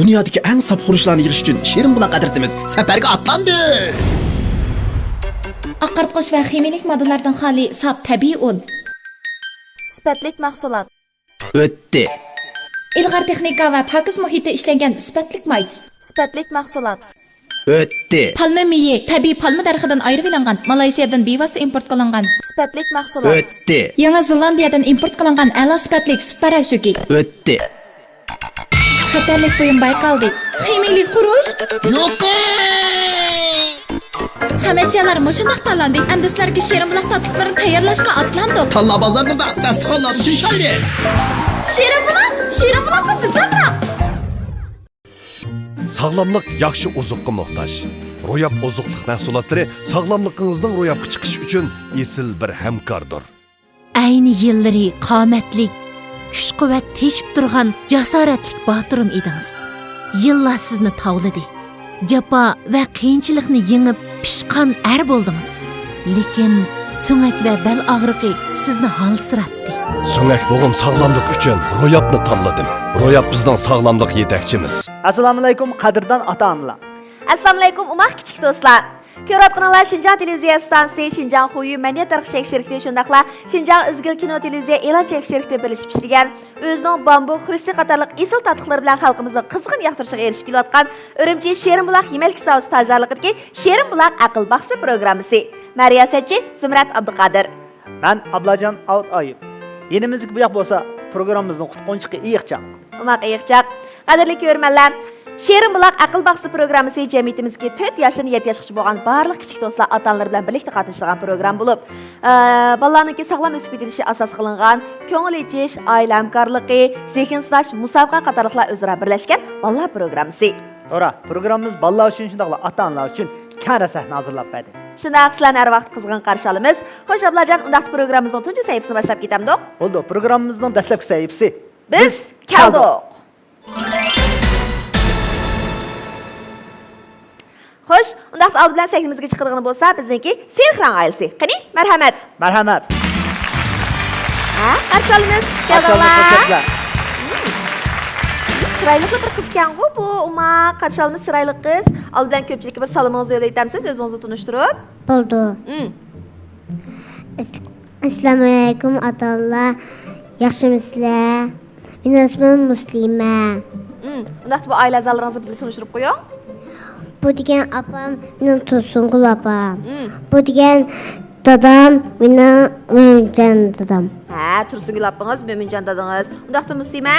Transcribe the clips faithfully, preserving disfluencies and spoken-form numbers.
دۇنيادىكى ئەڭ ساپ خۇرۇچلارنى يىغىش ئۈچۈن شېرىن بۇلاق ئەترىتىمىز سەپەرگە ئاتلاندى! ئاقارتقۇچ ۋە خىمىيىلىك ماددىلاردىن خالىي ساپ تەبىئىي ئۇن. سۈپەتلىك مەھسۇلات. ئۆتتى. ئىلغار تېخنىكا ۋە پاكىز مۇھىتتا ئىشلەنگەن سۈپەتلىك ماي. سۈپەتلىك مەھسۇلات. ئۆتتى. پالما مېيى، تەبىئىي پالما دەرىخىدىن ئايرىۋېلىنغان، مالايسىيادىن بىۋاسىتە ئىمپورت قىلىنغان. سۈپەتلىك مەھسۇلات. ئۆتتى. يېڭى زېلاندىيەدىن ئىمپورت قىلىنغان ئەلا سۈپەتلىك سۈت پاراشوكى. ئۆتتى. خەتەرلىك بۇيۇم بايقالدى. خىمىيىلىك خۇرۇچ. يوقى! خام ئەشيالار مۇشۇنداق تاللاندى. ئەمدى سىلەرگە شېرىن بۇلاق تاتلىقلىرىنى تەييارلاشقا ئاتلاندۇق. تاللا بازارلىرىدا داستىخانلاردا چۈشەيلى. شېرىن بۇلاق، شېرىن بۇلاققا بىز ئامراق. ساغلاملىق ياخشى ئوزۇققا موھتاج. روياپ ئوزۇقلۇق مەھسۇلاتلىرى ساغلاملىقىڭىزنىڭ روياپقا چىقىشى ئۈچۈن ئېسىل بىر ھەمكاردۇر. ئەينى يىللىرى قامەتلىك، كۈچ-قۇۋۋەت تېشىپ تۇرغان جاسارەتلىك باتۇرۇم ئىدىڭىز. يىللار سىزنى تاۋلىدى. جاپا ۋە قىيىنچىلىقنى يېڭىپ، پىشقان ئەر بولدىڭىز. لېكىن سۆڭەك ۋە بەل ئاغرىقى سىزنى ھالسىراتتى. سۆڭەك بوغۇم ساغلاملىق ئۈچۈن روياپنى تاللىدىم. روياپ بىزنىڭ ساغلاملىق يېتەكچىمىز. ئەسسالامۇئەلەيكۇم، قەدىردان ئاتا-ئانىلار! ئەسسالامۇئەلەيكۇم، ئوماق كىچىك دوستلار! كۆرۈۋاتقىنىڭلار شىنجاڭ تېلېۋىزىيە ئىستانسىسى، شىنجاڭ خۇيۈ مەدەنىيەت تارقىتىش چەكلىك شىركىتى، شۇنداقلا شىنجاڭ ئىزگىل كىنو تېلېۋىزىيە ئېلان چەكلىك شىركىتى بىرلىشىپ ئىشلىگەن، ئۆزىنىڭ بامبۇك، خرۇستى قاتارلىق ئېسىل تاتلىقلىرى بىلەن خەلقىمىزنى قىزغىن ياقتۇرۇشىغا ئېرىشىپ كېلىۋاتقان ئۈرۈمچى شېرىن بۇلاق يېمەكلىك زاۋۇتى تاجدارلىقىدىكى شېرىن بۇلاق ئەقىل باغىسى پروگراممىسى. مەن رىياسەتچى زۇمرەت ئابدۇقادىر. مەن ئابلاجان ئاۋۇت ئايۇپ. يېنىمىزدىكى بۇياق بولسا پروگراممىمىزنىڭ قۇتقۇنچىقى ئېيىقچاق. ئوماق ئېيىقچاق. قەدىرلىك كۆرۈرمەنلەر! شېرىن بۇلاق ئەقىل باغىسى پروگراممىسى جەمئىيىتىمىزدىكى تۆت ياشتىن يەتتە ياشقىچە بولغان بارلىق كىچىك دوستلار ئاتا-ئانىلىرى بىلەن بىرلىكتە قاتنىشىدىغان پروگرامما بولۇپ، ئە، بالىلارنىڭكى ساغلام ئۆسۈپ يېتىلىشى ئاساس قىلىنغان كۆڭۈل ئېچىش، ئائىلە ھەمكارلىقى، زېھىن سىناش، مۇسابىقە قاتارلىقلار ئۆزئارا بىرلەشكەن بالىلار پروگراممىسى. توغرا، پروگراممىمىز بالىلار ئۈچۈن، شۇنداقلا ئاتا-ئانىلار ئۈچۈن كەڭرى سەھنە ھازىرلاپ بەردى. شۇنداق، سىلەرنى ھەر ۋاقىت قىزغىن قارشى ئالىمىز. خوش، ئابلاجان، ئۇنداقتا پروگراممىمىزنىڭ تۇنجى سەھىپىسىنى باشلاپ كېتەمدۇق؟ بولىدۇ، پروگراممىمىزنىڭ دەسلەپكى سەھىپىسى. بىز كەلدۇق. خوش، ئۇنداقتا ئالدى بىلەن سەھنىمىزگە چىقىدىغىنى بولسا بىزنىڭكى سېرىق رەڭ ئائىلىسى. قېنى، مەرھەمەت. مەرھەمەت. ھە، قارشى ئالىمىز، خۇش كەلدىڭلار. خۇش كەلدىڭلار. چىرايلىق بىر قىزكەنغۇ بۇ، ئوماق. قارشى ئالىمىز، چىرايلىق قىز. ئالدى بىلەن كۆپچىلىككە بىر سالىمىڭىزنى يوللىۋېتەمسىز، ئۆزىڭىزنى تونۇشتۇرۇپ؟ بولىدۇ. مم. ئەس-، ئەسسالامۇئەلەيكۇم، ئاتا-ئانىلار. ياخشىمۇسىلەر؟ مېنىڭ ئىسمىم مۇسلىمە. مم. ئۇنداقتا بۇ ئائىلە ئەزالىرىڭىزنى بىزگە تونۇشتۇرۇپ قويۇڭ. بۇ دېگەن ئاپام، مېنىڭ تۇرسۇنگۈل ئاپام. مم. بۇ دېگەن دادام، مېنىڭ مۆمىنجان دادام. ھە، تۇرسۇنگۈل ئاپىڭىز، مۆمىنجان دادىڭىز. ئۇنداقتا مۇسلىمە،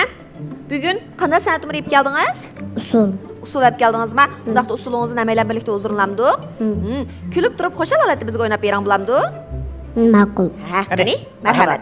بۈگۈن قانداق سەنئەت نومۇرى ئېلىپ كەلدىڭىز؟ ئۇسسۇل. ئۇسسۇل ئېلىپ كەلدىڭىزما؟ مم. ئۇنداقتا ئۇسسۇلىڭىزنى ھەممەيلەن بىرلىكتە ھۇزۇرلامدۇق؟ مم. مم. كۈلۈپ تۇرۇپ خۇشال ھالەتتە بىزگە ئويناپ بېرىڭ، بولامدۇ؟ ماقۇل. ھە، قېنى، مەرھەمەت.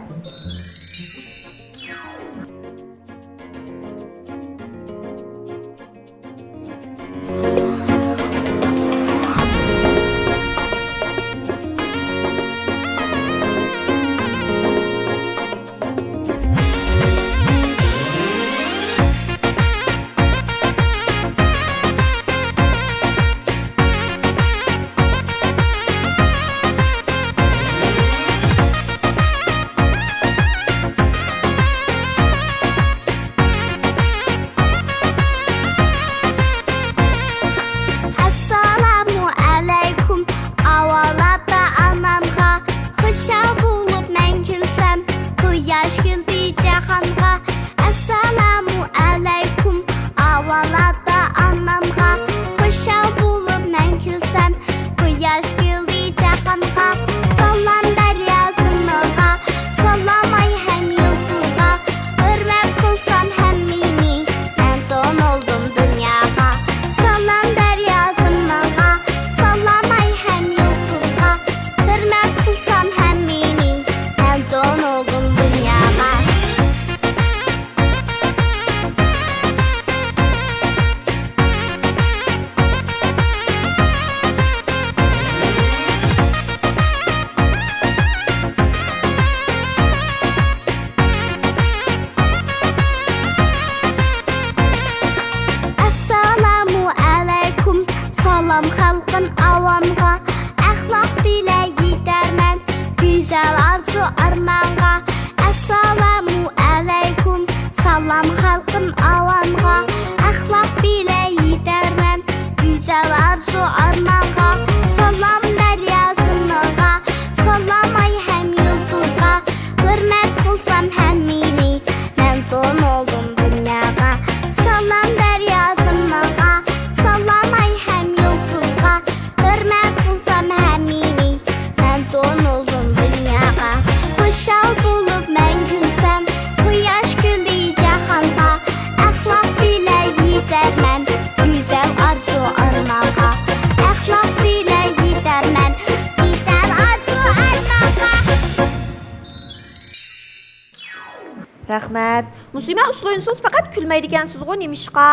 رەھمەت. مۇسلىمە، ئۇسسۇل ئوينىسىڭىز پەقەت كۈلمەيدىكەنسىزغۇ، نېمىشقا؟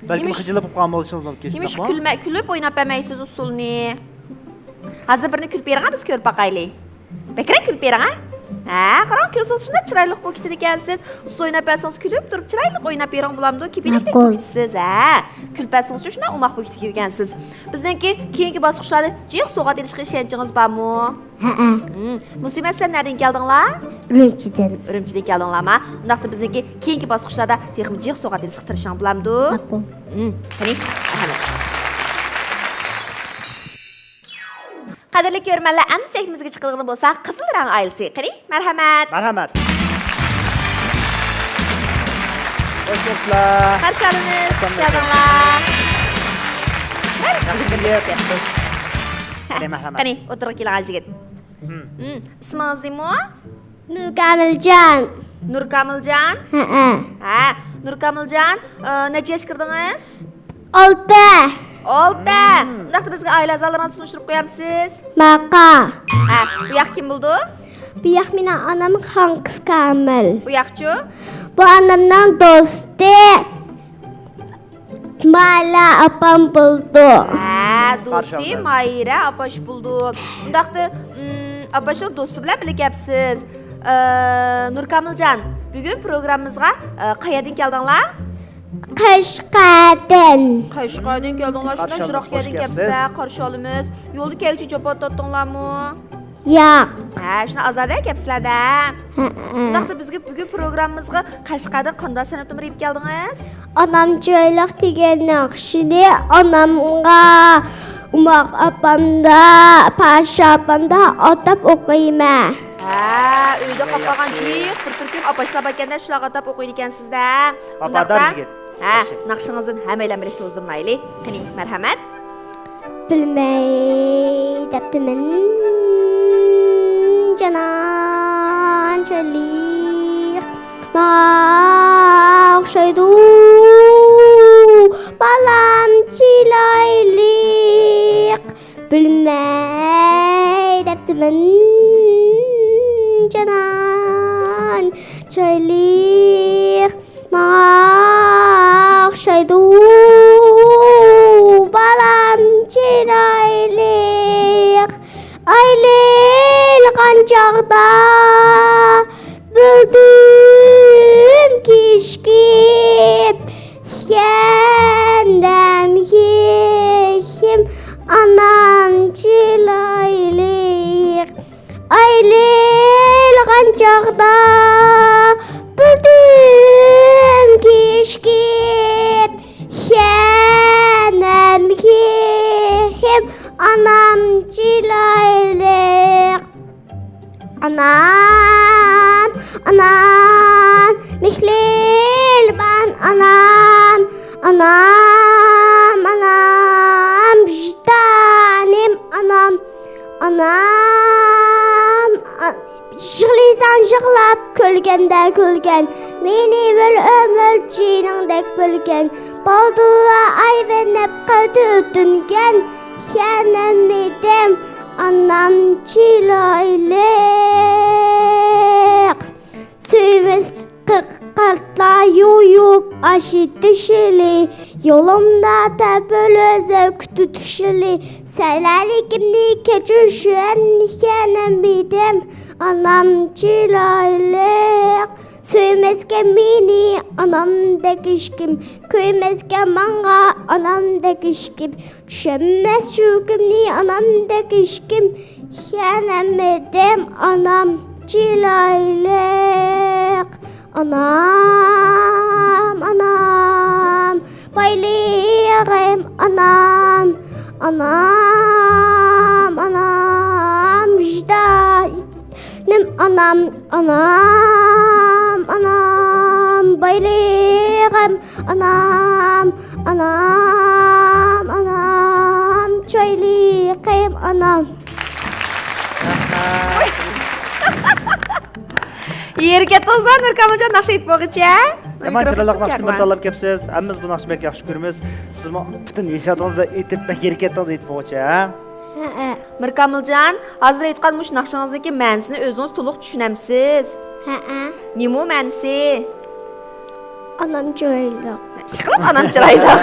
بەلكىم نېمىش-، خىجىل بولۇپ قالغان بولۇشىڭىز مۇمكىن، نېمىشقا شۇنداقمۇ؟ كۈلمە-، كۈلۈپ ئويناپ بەرمەيسىز ئۇسسۇلنى؟ ھازىر بىرنى كۈلۈپ بېرىڭە، بىز كۆرۈپ باقايلى. بەكرەك كۈلۈپ بېرىڭە. ھە، قاراڭ، كۈلسىڭىز شۇنداق چىرايلىق بولۇپ كېتىدىكەنسىز. ئۇسسۇل ئويناپ بەرسىڭىز كۈلۈپ تۇرۇپ چىرايلىق ئويناپ بېرىڭ، بولامدۇ؟ كېپىلىكتەك ماقۇل. بولۇپ كېتىسىز، ھە. كۈلۈپ بەرسىڭىز شۇنداق ئوماق بولۇپ كېتىدىكەنسىز. بىزنىڭكى كېيىنكى باسقۇچلاردا جىق سوۋغات ئېلىشقا ئىشەنچىڭىز بارمۇ؟ ھەئە. ھىم. مۇسلىمە، سىلەر نەدىن كەلدىڭلار؟ ئۈرۈمچىدىن. ئۈرۈمچىدىن كەلدىڭلارما؟ ئۇنداقتا بىزنىڭكى كېيىنكى باسقۇچلاردا تېخىمۇ جىق سوۋغات ئېلىشقا تىرىشىڭ، بولامدۇ؟ ماقۇل. ھىم. قېنى، مەرھەمەت. قەدىرلىك كۆرۈرمەنلەر، ئەمدى سەھنىمىزگە چىقىدىغىنى بولسا قىزىل رەڭ ئائىلىسى. قېنى، مەرھەمەت. مەرھەمەت. خوش كەپسىلەر. قارشى ئالىمىز، خوش كەلدىڭلار. ياخشى كەپسىلەر. قېنى، مەرھەمەت. قېنى، ئوتتۇرىغا كېلىڭ، يىگىت. ھىم. ھىم، ئىسمىڭىز نېمە؟ نۇركامىلجان. نۇركامىلجان؟ ھەئە. ھە، نۇركامىلجان، ئى، نەچچە ياشقا كىردىڭىز؟ ئالتە. ئالتە. ھىم. ئۇنداقتا بىزگە ئائىلە ئەزالىرىڭىزنى تونۇشتۇرۇپ قويامسىز؟ ماقا. ھە، بۇ ياق كىم بولىدۇ؟ بۇ ياق مېنىڭ ئانام خانقىز كامىل. بۇ ياقچۇ؟ بۇ ئانامنىڭ دوستى. مايرا ئاپام بولىدۇ. ھە، دوستى مايرا ئاپاش بولىدۇ. ئۇنداقتا، ئىم، ئاپاشنىڭ دوستى بىلەن بىللە كەپسىز. ئى، نۇركامىلجان، بۈگۈن پروگراممىمىزغا، ئى، قەيەردىن كەلدىڭلار؟ قەشقەردىن. قەشقەردىن كەلدىڭلار، شۇنداق يىراق يەردىن كەپسىلەر، قارشى ئالىمىز. يولدا كەلگۈچە جاپا تارتتىڭلارمۇ؟ ياق. ھە، شۇنداق ئازادە كەپسىلەردە. ھەئە. ئۇنداقتا بىزگە بۈگۈن پروگراممىمىزغا قەشقەردىن قانداق سەنئەت نومۇرى ئېلىپ كەلدىڭىز؟ ئانام چىرايلىق دېگەن ناخشىنى ئانامغا، ئوماق ئاپامدا، پاشا ئاپامدا ئاتاپ ئوقۇيمەن. ھە، ئۆيدە قاپقالغان جىق بىر تۈركۈم ئاپاشلار باركەندە، شۇلارغا ئاتاپ ئوقۇيدىكەنسىز-دە. ئۇنداقتا، ھە، ناخشىڭىزدىن ھەممەيلەن بىرلىكتە ھۇزۇرلىنايلى. قېنى، مەرھەمەت. بىلمەي دەپتىمەن جانان چىرايلىق، ماڭا ئوخشايدۇ بالام چىرايلىق. بىلمەي دەپتىمەن جانان چىرايلىق، ماڭا ئوخشايدۇ بالام چىرايلىق. ئايرىلغان چاغدا بىلدىم كېچىكىپ، ئىكەن دەم كېيىم ئانام چىرايلىق. ئايرىلغان چاغدا بىلدىم كېچىكىپ، ئىكەن دەم كېيىم ئانام چىرايلىق. ئانام، ئانام، مېھرىبان ئانام، ئانام، ئانام، ۋىجدانىم ئانام، ئانام، ئا-، يىغلىساڭ يىغلاپ، كۈلگەندە كۈلگەن، مېنى بىر ئۆمۈر جېنىڭدەك بىلگەن، بالدۇرلا ئايلىنىپ قەدىر ئۆتۈنگەن، ئىكەن ئۈمىدىم ئانام چىرايلىق. سۆيمەس قىرىق قاتلار يۇيۇپ ئاشىتىشلى، يولۇمدا تەبىر ئۆزەك تۇتۇشلى، سەلەلىكىمنى كەچۈرۈشۈەن ئىكەن ئۈمىدىم ئانام چىرايلىق. سۆيمەسكەن مېنى ئانامدەك ھېچكىم، كۆيمەسكەن ماڭا ئانامدەك ھېچكىم، چۈشەنمەس يۈرىكىمنى ئانامدەك ھېچكىم، ئىكەن ئۈمىدىم ئانام چىرايلىق. ئانام، ئانام، بايلىقىم ئانام، ئانام، ئانام، ۋىجدان نىم ئانام، ئانام، ئانام، بايلىقىم ئانام، ئانام، ئانام، چىرايلىقىم ئانام. يېرى كەتتىڭىزغۇ، نۇركامىلجان، ناخشا ئېيتىپ بولغۇچە. يامان چىرايلىق ناخشىنى بىر تاللاپ كەپسىز. ھەممىمىز بۇ ناخشىنى بەك ياخشى كۆرىمىز. سىزمۇ پۈتۈن ھېسسىياتىڭىزدا ئېيتىپ، بەك يېرى كەتتىڭىز، ئېيتىپ بولغۇچە، ھە؟ ھەئە. مىركامىلجان، ھازىر ئېيتقان مۇشۇ ناخشىڭىزنىڭكى مەنىسىنى ئۆزىڭىز تولۇق چۈشىنەمسىز؟ ھەئە. نېمە مەنىسى؟ ئانام چىرايلىق. ئىشقىلىپ ئانام چىرايلىق.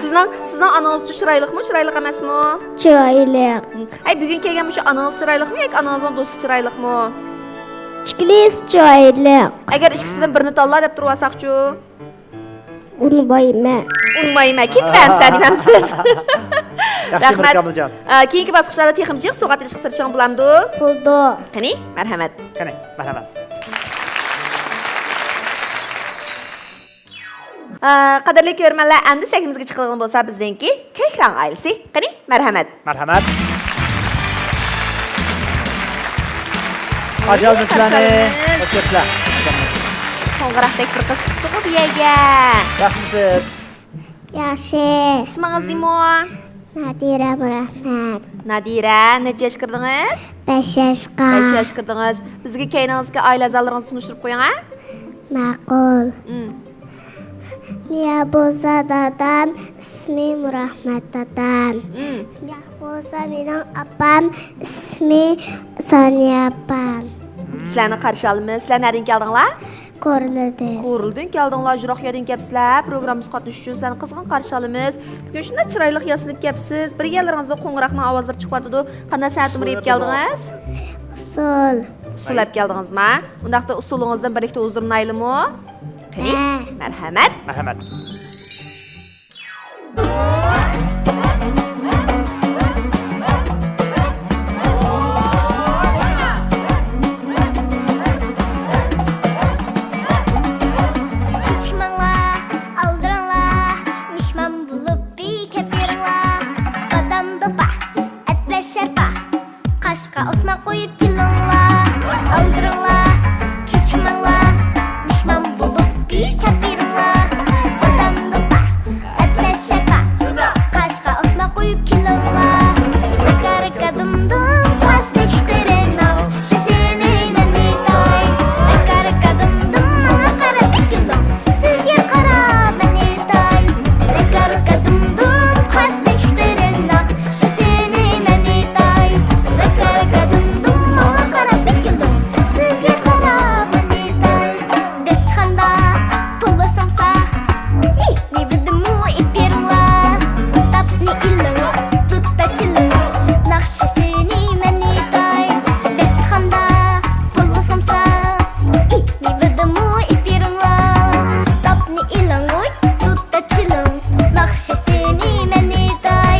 سىزنىڭ، سىزنىڭ ئانىڭىزچۇ چىرايلىقمۇ، چىرايلىق ئەمەسمۇ؟ چىرايلىق. ھەي، بۈگۈن كەلگەن مۇشۇ ئانىڭىز چىرايلىقمۇ ياكى ئانىڭىزنىڭ دوستى چىرايلىقمۇ؟ ئىككىلىسى چىرايلىق. ئەگەر ئىككىسىدىن بىرنى تاللا دەپ تۇرۇۋالساقچۇ؟ ئۇنىمايمەن. ئۇنىمايمەن. كېتىۋەرمىسە دېمەمسىز؟ ياخشى، رەھمەت. مىركامىلجان. ئە، كېيىنكى باسقۇچلاردا تېخىمۇ جىق سوۋغات ئېلىشقا تىرىشىڭ بولامدۇ؟ بولىدۇ. قېنى، مەرھەمەت. قېنى، مەرھەمەت. ئە، قەدىرلىك كۆرۈرمەنلەر، ئەمدى سەھنىمىزگە چىقىدىغان بولسا بىزنىڭكى كۆك رەڭ ئائىلىسى. قېنى، مەرھەمەت. مەرھەمەت. ئاجال مىسلانى ئۆتكۈزلەر. قوڭغۇراقتەك بىر قىز چىقتىغۇ بۇ يەرگە. ياخشىمۇسىز؟ ياخشى. ئىسمىڭىز نېمە؟ نادىرە مۇرەھمەت. نادىرە، نەچچە ياشقا كىردىڭىز؟ بەش ياشقا. بەش ياشقا كىردىڭىز. بىزگە كەينىڭىزدىكى ئائىلە ئەزالىرىڭىزنى تونۇشتۇرۇپ قويۇڭ، ھە؟ ماقۇل. مم. مىيا بولسا دادام، ئىسمى مۇرەھمەت دادام. مم. مىيا بولسا مېنىڭ ئاپام، ئىسمى سانىيە ئاپام. سىلەرنى قارشى ئالىمىز. سىلەر نەدىن كەلدىڭلار؟ كورلىدىن. كورلىدىن كەلدىڭلار، يىراق يەردىن كەپسىلەر. پروگراممىمىزغا قاتنىشىش ئۈچۈن سىلەرنى قىزغىن قارشى ئالىمىز. بۈگۈن شۇنداق چىرايلىق ياسىنىپ كەپسىز. بىر يەرلىرىڭىزدە قوڭغۇراقنىڭ ئاۋازلىرى چىقىۋاتىدۇ. قانداق سەنئەت نومۇرى ئېلىپ كەلدىڭىز؟ ئۇسسۇل. ئۇسسۇل ئېلىپ كەلدىڭىزما؟ ئۇنداقتا ئۇسسۇلىڭىزدىن بىرلىكتە ھۇزۇرلىنايلىمۇ؟ قېنى، ھە. مەرھەمەت. مەرھەمەت. كېچىكمەڭلار، ئالدىراڭلار، مېھمان بولۇپ بىر كەپ بېرىڭلار. بادام دوپا، ئەتلەس شارپا، قاشقا ئوسما قويۇپ كېلىڭلار. ئالدىراڭلار، كېچىكمەڭلار، مېھمان بولۇپ بىر كەپ بېرىڭلار. بادام دوپا، ئەتلەس شارپا، قاشقا ئوسما قويۇپ كېلىڭلار. رىكا رىكا دۇم دۇم، قاسنى چىقىرىڭلار. سېسىنى مەن ئېيتاي. رىكا رىكا دۇم دۇم، ماڭا قاراپ بېكىنىڭ. سىزگە قاراپ مەن ئېيتاي. رىكا رىكا دۇم دۇم، قاسنى چىقىرىڭلار. سېسىنى مەن ئېيتاي. رىكا رىكا دۇم دۇم، ماڭا قاراپ بېكىنىڭ. سىزگە قاراپ مەن ئېيتاي. داستىخاندا پولۇ سومسا، ئى، مېۋىدىمۇ ئېلىپ بېرىڭلار. تاپنى ئېلىڭ، دۇتتا چېلىڭ، ناخشىسىنى مەن ئېيتاي. داستىخاندا پولۇ سومسا، ئى، مېۋىدىمۇ ئېلىپ بېرىڭلار. تاپنى ئېلىڭ، ئوي، دۇتتا چېلىڭ، ناخشىسىنى مەن ئېيتاي.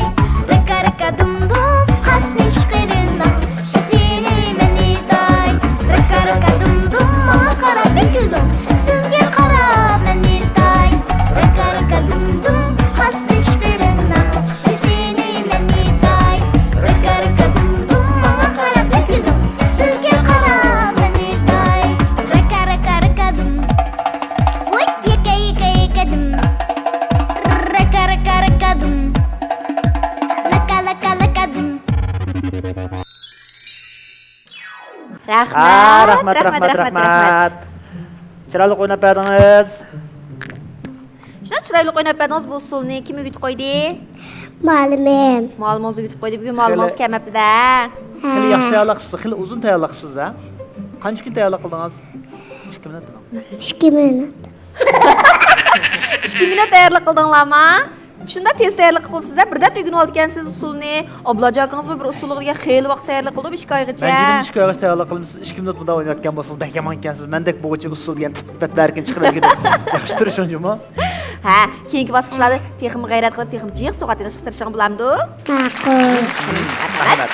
رىكا رىكا دۇم دۇم، قاسنى چىقىرىڭلار. سېسىنى مەن ئېيتاي. رىكا رىكا دۇم دۇم، ماڭا قاراپ بېكىنىڭ. سىزگە قاراپ مەن ئېيتاي. رىكا رىكا دۇم دۇم، قاسنى چىقىرىڭلار. سېسىنى مەن ئېيتاي. رىكا رىكا دۇم دۇم، ماڭا قاراپ بېكىنىڭ. سىزگە قاراپ مەن ئېيتاي. رىكا رىكا رىكا دۇم. ۋوي، يېكە يېكە يېكە دۇم. رىكا رىكا رىكا دۇم. لىكا لىكا لىكا دۇم. رەھمەت، ھە، رەھمەت، رەھمەت، رەھمەت، رەھمەت، رەھمەت، رەھمەت. رەھمەت. چىرايلىق ئويناپ بەردىڭىز. شۇنداق چىرايلىق ئويناپ بەردىڭىز بۇ ئۇسسۇلنى. كىم ئۆگىتىپ قويدى؟ مۇئەللىمىم. مۇئەللىمىڭىز ئۆگىتىپ قويدى. بۈگۈن مۇئەللىمىڭىز خېلى، كەلمەپتۇ-دە. خېلى ياخشى تەييارلاپ قىپسىز، خېلى ئۇزۇن تەييارلاپ قىپسىز، ھە؟ قانچە كۈن تەييارلاپ قىلدىڭىز؟ ئىككى مىنۇت دېمەڭ. ئىككى مىنۇت. ئىككى مىنۇت تەييارلىق قىلدىڭلارما؟ شۇنداق تېز تەييارلىق قىلىپ بوپسىز-ھە، بىردەم ئۆگىنىۋالىدىكەنسىز ئۇسسۇلنى. ئابلاجان ئاكىڭىزمۇ بىر ئۇسسۇلغا دېگەن خېلى ۋاقىت تەييارلىق قىلىدۇ، ئىككى ئايغىچە. مەن دېدىم، ئىككى ئايغىچە تەييارلىق قىلىمىز، سىز ئىككى مىنۇت مۇنداق ئويناۋاتقان بولسىڭىز، بەك يامان ئىكەنسىز. مەندەك بوغۇچى ئۇسسۇل دېگەن تىت-، بەتلەركىن چىقىرىۋەتكىدە سىز. ياخشى تۇرۇشۇڭ جۇمۇ. ھە، كېيىنكى باسقۇچلاردا تېخىمۇ غەيرەت قىلىپ، تېخىمۇ جىق سوۋغات ئېلىشقا تىرىشىڭ بولامدۇ؟ ماقۇل. مەرھەمەت.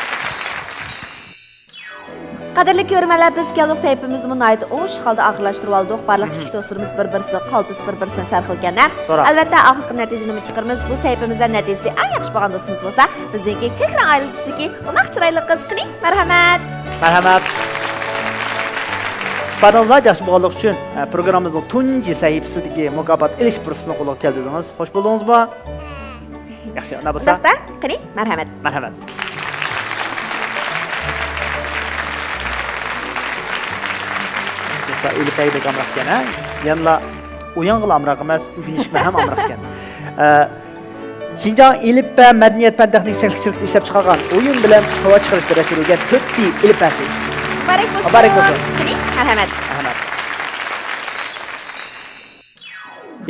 قەدىرلىك كۆرۈرمەنلەر، بىز كەلدۇق سەھىپىمىزمۇ ناھايىتى ئوڭۇشلۇق ھالدا ئاخىرلاشتۇرۇۋالدۇق. بارلىق كىچىك دوستلىرىمىز بىر-بىرسىگە قالتىس، بىر-بىرسىنى سەرخىل ئىكەن-ھە. توغرا. ئەلۋەتتە، ئاخىرقى نەتىجىنىمۇ چىقىرىمىز. بۇ سەھىپىمىزدە نەتىجىسى ئەڭ ياخشى بولغان دوستىمىز بولسا، بىزنىڭكى كۆك رەڭ ئائىلىسىدىكى ئوماق چىرايلىق قىز. قېنى، مەرھەمەت. مەرھەمەت. ئىپادىڭىز ناھايىتى ياخشى بولغانلىقى ئۈچۈن، ئە، پروگراممىمىزنىڭ تۇنجى سەھىپىسىدىكى مۇكاپات ئېلىش پۇرسىتىنىڭ قولىغا كەلدىڭىز. خوش بولدىڭىزمۇ؟ ياخشى، ئۇنداق بولسا. ئۇنداقتا، قېنى، مەرھەمەت. مەرھەمەت. دوستلار، ئېلىپەي بەك ئامراق ئىكەن، ھە؟ يەنىلا ئويۇنغىلا ئامراق ئەمەس، ئۆگىنىشكىمۇ ھەم ئامراق ئىكەن. ئە، شىنجاڭ ئېلىپبە مەدەنىيەت پەن تېخنىكا چەكلىك شىركىتى ئىشلەپچىقارغان ئويۇن بىلەن سوۋغا چىقىرىش بىرلەشتۈرۈلگەن تۆت دى ئېلىپبەسى. مۇبارەك بولسۇن. مۇبارەك بولسۇن. قېنى، مەرھەمەت. مەرھەمەت.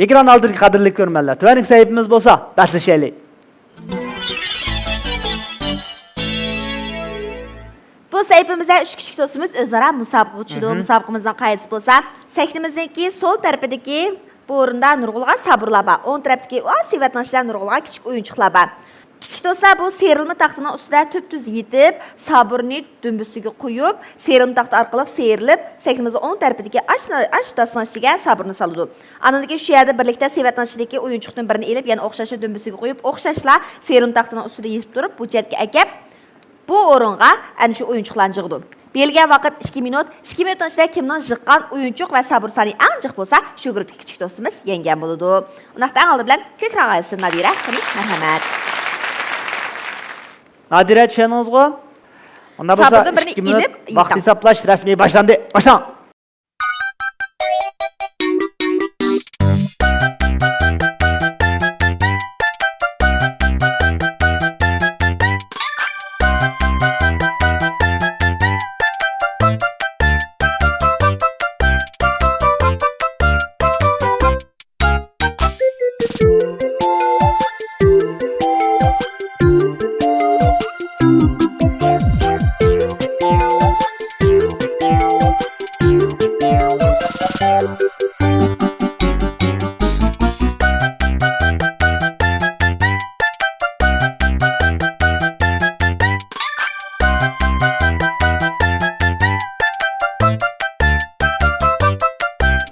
ئېكران ئالدىدىكى قەدىرلىك كۆرۈرمەنلەر، تۆۋەندىكى سەھىپىمىز بولسا بەسلىشەيلى. بۇ سەھىپىمىزدە ئۈچ كىچىك دوستىمىز ئۆزئارا مۇسابىقىگە چۈشىدۇ. مۇسابىقىمىزنىڭ قائىدىسى بولسا، سەھنىمىزنىڭكى سول تەرىپىدىكى بۇ ئورۇندا نۇرغۇنلىغان سابۇرلار بار. ئوڭ تەرەپتىكى ئا سېۋەتنىڭ ئىچىدە نۇرغۇنلىغان كىچىك ئويۇنچۇقلار بار. كىچىك دوستلار بۇ سىيرىلما تاختىنىڭ ئۈستىدە تۈپتۈز يېتىپ، سابۇرنى دۈمبىسىگە قويۇپ، سىيرىلما تاختا ئارقىلىق سىيرىلىپ، سەھنىمىزنىڭ ئوڭ تەرىپىدىكى ئاش، ئاش داستىنىڭ ئىچىگە سابۇرنى سالىدۇ. ئاندىن كېيىن شۇ يەردە بىرلىكتە سېۋەتنىڭ ئىچىدىكى ئويۇنچۇقتىن بىرنى ئېلىپ، يەنە ئوخشاشلا دۈمبىسىگە قويۇپ، ئوخشاشلا سىيرىلما تاختىنىڭ ئۈستىدە يېتىپ تۇرۇپ، بۇ جەھەتكە ئەكەپ، بۇ ئورۇنغا ئەنە شۇ ئويۇنچۇقلارنى جىغىدۇ. بېرىلگەن ۋاقىت ئىككى مىنۇت. ئىككى مىنۇتنىڭ ئىچىدە كىمنىڭ جىققان ئويۇنچۇق ۋە سابۇر سانى ئەڭ جىق بولسا، شۇ گۇرۇپتىكى كىچىك دوستىمىز يەڭگەن بولىدۇ. ئۇنداقتا ئەڭ ئالدى بىلەن كۆك رەڭ ئائىلىسىدىن نادىرە، قېنى، مەرھەمەت. نادىرە، چۈشەندىڭىزغۇ؟ ئۇنداق بولسا، سابۇردىن بىرنى ئىككى مىنۇت ئېلىپ ۋاقىت يېتىڭ. ھېسابلاش رەسمىي باشلاندى. باشلاڭ!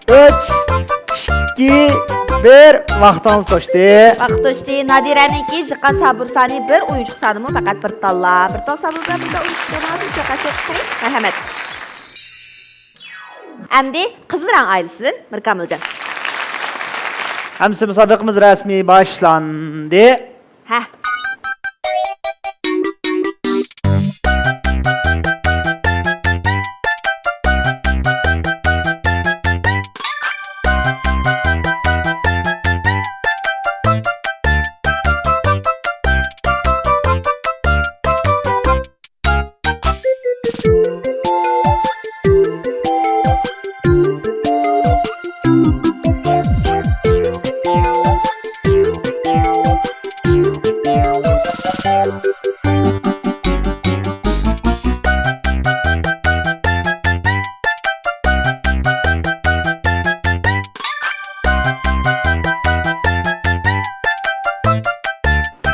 ئۈچ، ئىككى، بىر، ۋاقتىڭىز توشتى. ۋاقىت توشتى. نادىرەنىڭكى جىققان سابۇر سانى بىر، ئويۇنچۇق سانىمۇ پەقەت بىر تاللا. بىر تال سابۇردا بىر تال ئويۇنچۇق سانىڭىز ئۈچ ۋەقەسى. قېنى، مەرھەمەت. ئەمدى قىزىل رەڭ ئائىلىسىدىن مىركامىلجان. ئەمىسە مۇسابىقىمىز رەسمىي باشلاندى. ھە.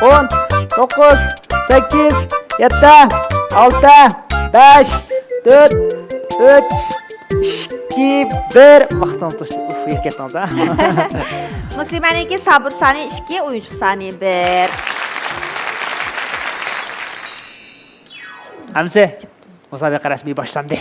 ئون، توققۇز، سەككىز، يەتتە، ئالتە، بەش، تۆت، ئۈچ، ئىككى، بىر. ۋاقتىڭىز توشتى. ئۇف، يېتىپ كەتتىڭىز ھە. مۇسلىمەنىڭكى سابۇر سانى ئىككى، ئويۇنچۇق سانى بىر. ھەمسە، مۇسابىقە رەسمىي باشلاندى.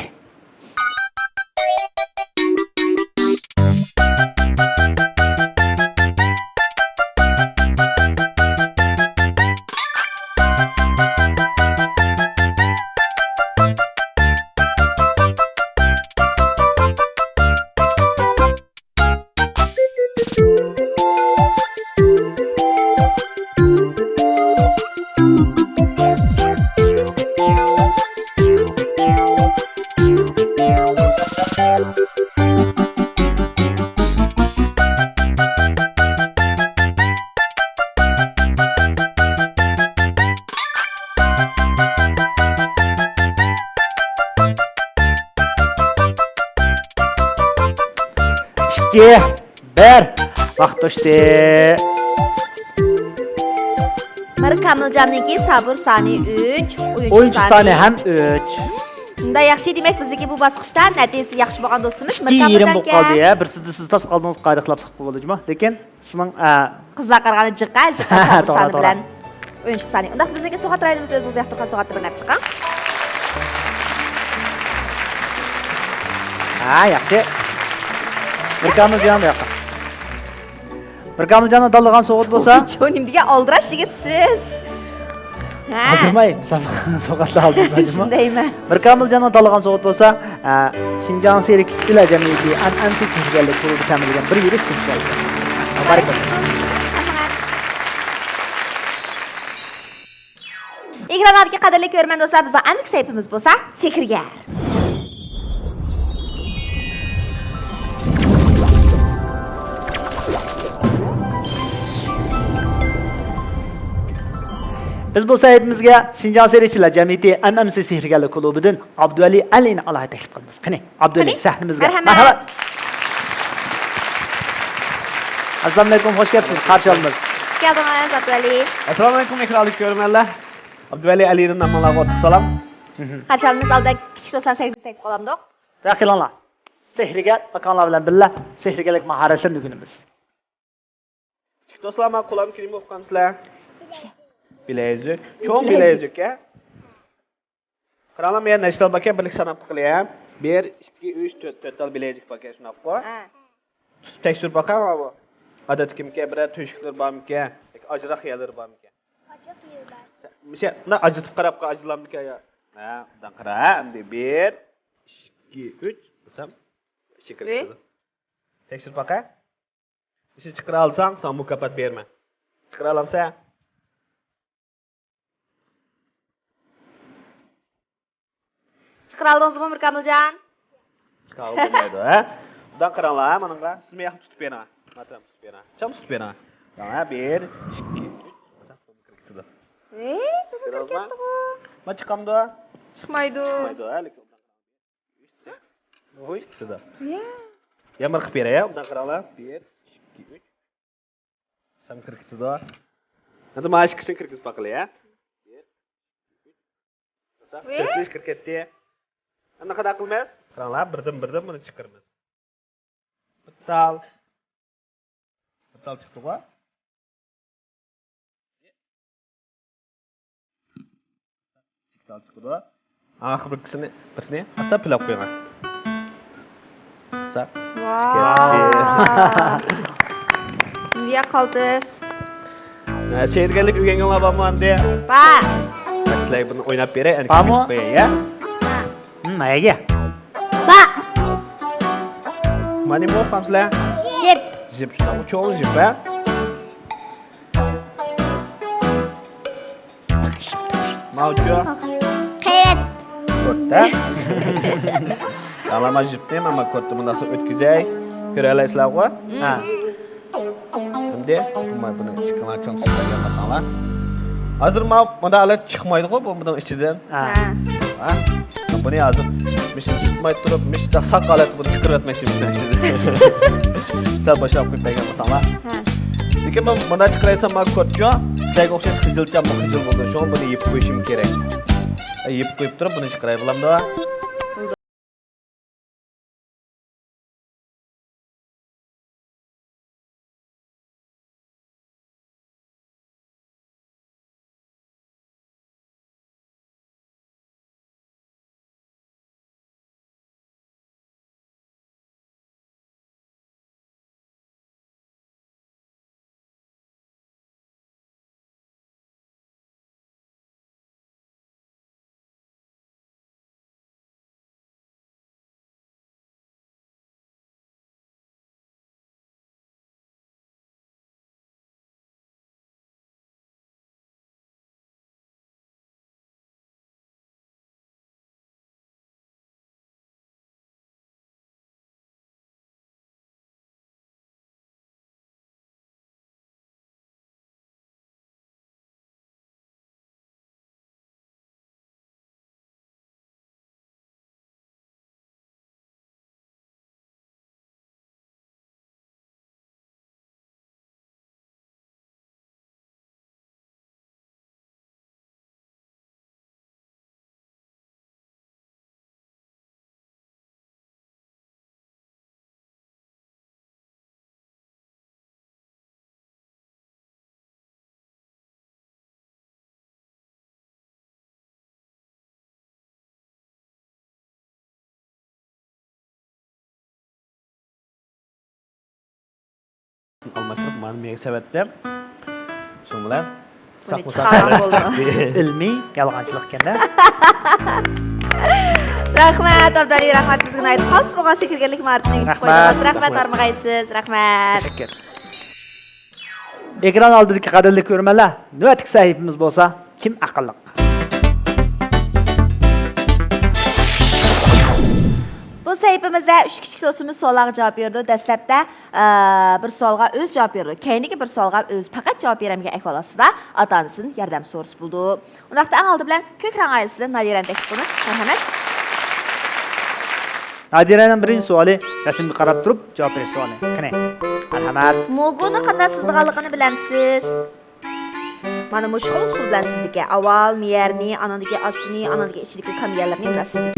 ئىككى، بىر. ۋاقىت توشتى. مىركامىلجاننىڭكى سابۇر سانى ئۈچ، ئويۇنچۇق سانى ھەم ئۈچ. مۇنداق ياخشى، دېمەك، بىزنىڭكى بۇ باسقۇچتا نەتىجىسى ياخشى بولغان دوستىمىز ئىككى يېرىم بولۇپ قالدى، يا. بىرسىدە سىز تاس قالدىڭىز، قائىدە خىلاپلىق بولدى جۇما. لېكىن سىزنىڭ، ئە، قىزلارغا قارىغاندا جىققا، جىققا سابۇر سانى بىلەن ئويۇنچۇق سانى. ئۇنداقتا بىزنىڭكى سوغات رايونىمىز ئۆزىڭىز ياقتۇرغان سوغاتنى بىرنى ئېلىپ چىقىڭ. ھە، ياخشى. مىركامىلجان بۇ ياققا. مىركامىلجاننىڭ تاللىغان سوغىتى بولسا. چو، نېمە دېگەن ئالدىراش يىگىتسىز. ھە. ئالدىرماي، مۇسابىقىنى سوغاتلا ئالدىرمايدىمۇ؟ شۇندايمۇ؟ مىركامىلجاننىڭ تاللىغان سوغىتى بولسا، ئە، شىنجاڭ سېھىرچىلەر جەمئىيىتى ئەنئەنىسى سېھىرگەرلىك كۇلۇبى تەمىنلىگەن بىر يۈرۈش سېھىرگەرلىك. مۇبارەك بولسۇن. ئېكرانلاردىكى قەدىرلىك كۆرۈرمەن دوستلار، بىزنىڭ ئەمدىكى سەھىپىمىز بولسا سېھىرگەر. بىز بۇ سەھىپىمىزگە شىنجاڭ سېھىرچىلار جەمئىيىتى ئەم ئەم سى سېھىرگەرلىك كۇلۇبىدىن ئابدۇۋەلى ئەلىنى ئالاھىدە تەكلىپ قىلىمىز. قېنى، ئابدۇۋەلى، قېنى، سەھنىمىزگە. مەرھەمەت. مەرھەبا. ئەسسالامۇئەلەيكۇم، خۇش كەپسىز، قارشى ئالىمىز. خۇش كەلدىڭىز، ئابدۇۋەلى. ئەسسالامۇئەلەيكۇم، ئېكرانلىق كۆرۈرمەنلەر. ئابدۇۋەلى ئەلىدىن ھەممىڭلارغا ئوتلۇق سالام. قارشى ئالىمىز ئالدى، كىچىك دوستلار سەھىپىگە تەكلىپ قىلامدۇق. رەخىلەڭلار. سېھىرگەر ئاكاڭلار بىلەن بىللە سېھىرگەرلىك ماھارەتلىرىنى ئۆگىنىمىز. كىچىك دوستلار، مانا قولۇمنى كۆرۈپ ئوقۇغانسىلەر. بىلەيزۈك. چوڭ بىلەيزۈك، ھە؟ قاراڭلار، مەن نەچچە تال باركەن، بىرلىك ساناپ باقىلى، ھە؟ بىر، ئىككى، ئۈچ، تۆت، تۆت تال بىلەيزۈك باركەن، شۇنداققۇ؟ ھە. تۇتۇپ تەكشۈرۈپ باقاڭ، مانا بۇ. ئادەتتىكىمىكەن، بىرەر تۆشۈكلىرى بارمىكەن؟ ياكى ئاجراق يەرلىرى بارمىكەن؟ ئاجراق يېرى بار. مۇشۇ، مۇنداق ئاجرىتىپ قاراپ قوي، ئاجرىلامدىكەن يا؟ ھە، مۇنداق قارا، ھە؟ ئەمدى بىر، ئىككى، ئۈچ، دېسەم، ئىچى كىرىپ كېتىدۇ. تەكشۈرۈپ باقە. ئىشنى چىقىرالىساڭ، ساڭا مۇكاپات بېرىمەن. چىقىرالامسەن؟ چىقىرالدىڭىزمۇ، مىركامىلجان؟ چىقىرغىلى بولمايدۇ، ھە؟ مۇنداق قاراڭلار، ھە، ماڭا. سىز مېنى تۇتۇپ بېرىڭ. ماترام تۇتۇپ بېرىڭ. چام تۇتۇپ بېرىڭ. ھە، بىر، ئىككى، ئۈچ. ھېي، كۆرۈۋالما. مانا چىقامدۇ؟ چىقمايدۇ. چىقمايدۇ، ھە، لېكىن. ھوي، ئىككىسىدا. يا. يامار قىلىپ بېرەي، يا، مۇنداق قاراڭلار. بىر، ئىككى، ئۈچ. سام كىرىپ كېتىدۇ. ھازىر مانا ئىككىسىنى كىرگۈزۈپ باقىلى، يا. بىر، ئىككى، ئۈچ. ۋى؟ كىرىپ كېتىش، كىرىپ كەتتى. ئەمدى قانداق قىلىمىز؟ قاراڭلار، بىردىن، بىردىن بۇنى چىقىرىمىز. بىر تال. بىر تال چىقتىغۇ. ئىككى تال چىقىدۇ. ئاخىرقىسىنى، بىرسىنى ئاستا پىلاپ قويغان. قىسا. ۋاو. نېمە قالدىز؟ ھە، سېھىرگەرلىك ئۆگەنگەنلەر بارمۇ ئەمدى؟ بار. سىلەرگە بۇنى ئويناپ بېرەي، ئەنە بارمۇ؟ كۆرۈپ قوياي، يا. ھىم، ھەيگە. با. مانا نېمە ئوقۇپسىلەر؟ ژىپ. ژىپ، شۇنداق، چوڭ ژىپ، ھە؟ ماۋۇچۇ؟ قېۋەت. كورت، ھە؟ ئاڭلىما ژىپنى، مانا كورتنى مۇنداق ئۆتكۈزەي. كۆرەلەيسىلەرغۇ؟ ھە. ئەمدى بۇنى ئىككىڭلار چىڭ تۇتۇپ بەرگەن بولساڭلار. ھازىر ماۋۇ مۇنداق ھالەت چىقمايدىغۇ، بۇ بۇنىڭ ئىچىدىن. ھە. ھە؟ بۇنى ھازىر مۇشۇنى تۇتماي تۇرۇپ، مۇشۇنداق ساق ھالەتتە بۇنى چىقىرىۋەتمەكچى بىزنىڭ ئىچىدىن. سەل بوشاپ قويۇپ بەرگەن بولساڭلار. ھە. لېكىن بۇ، مۇنداق چىقىرايسام، مانا كورتچۇ، سىلەرگە ئوخشاش خىجىلچان، بۇ خىجىل بولىدۇ. شۇڭا بۇنى يېپىپ قويۇشۇم كېرەك. يېپىپ قويۇپ تۇرۇپ بۇنى چىقىراي، بولامدۇ؟ ئالماشتۇرۇپ، مانا مېنى سەۋەتتىم. شۇنىڭ بىلەن بۇنى ساقمۇ ساق چىقارغان بولدى. ئىلمىي يالغانچىلىق ئىكەن-دە. رەھمەت، ئابدۇئەلى، رەھمەت، بىزگە ناھايىتى قالتىس بولغان سېھىرگەرلىك ماھارىتىنى ئۆگىتىپ قويدىڭىز. رەھمەت، رەھمەت. ھارمىغايسىز. رەھمەت. تەشەككۈر. ئېكران ئالدىدىكى قەدىرلىك كۆرۈرمەنلەر، نۆۋەتتىكى سەھىپىمىز بولسا كىم ئەقىللىق؟ سەھىپىمىزدە ئۈچ كىچىك دوستىمىز سوئاللارغا جاۋاب بېرىدۇ. دەسلەپتە، ئە، بىر سوئالغا ئۆزى جاۋاب بېرىدۇ. كەينىدىكى بىر سوئالغا ئۆزى پەقەت جاۋاب بېرەلمىگەن ئەھۋال ئاستىدا ئاتا-ئانىسىدىن ياردەم سورىسا بولىدۇ. ئۇنداقتا ئەڭ ئالدى بىلەن كۆك رەڭ ئائىلىسىدىن نادىرەنى تەكلىپ قىلىمىز. مەرھەمەت. نادىرەنىڭ بىرىنچى سوئالى رەسىمگە قاراپ تۇرۇپ جاۋاب بېرىش سوئالى. قېنى، مەرھەمەت. موگۇنىڭ قانداق سىزىدىغانلىقىنى بىلەمسىز؟ مانا مۇشۇ خىل ئۇسۇل بىلەن سىزىدىكەن. ئاۋۋال مىيەرنى، ئانىڭدىكى ئاستىنى، ئانىڭدىكى ئىچىدىكى كامىيەلىرىنى بىلەمسىز.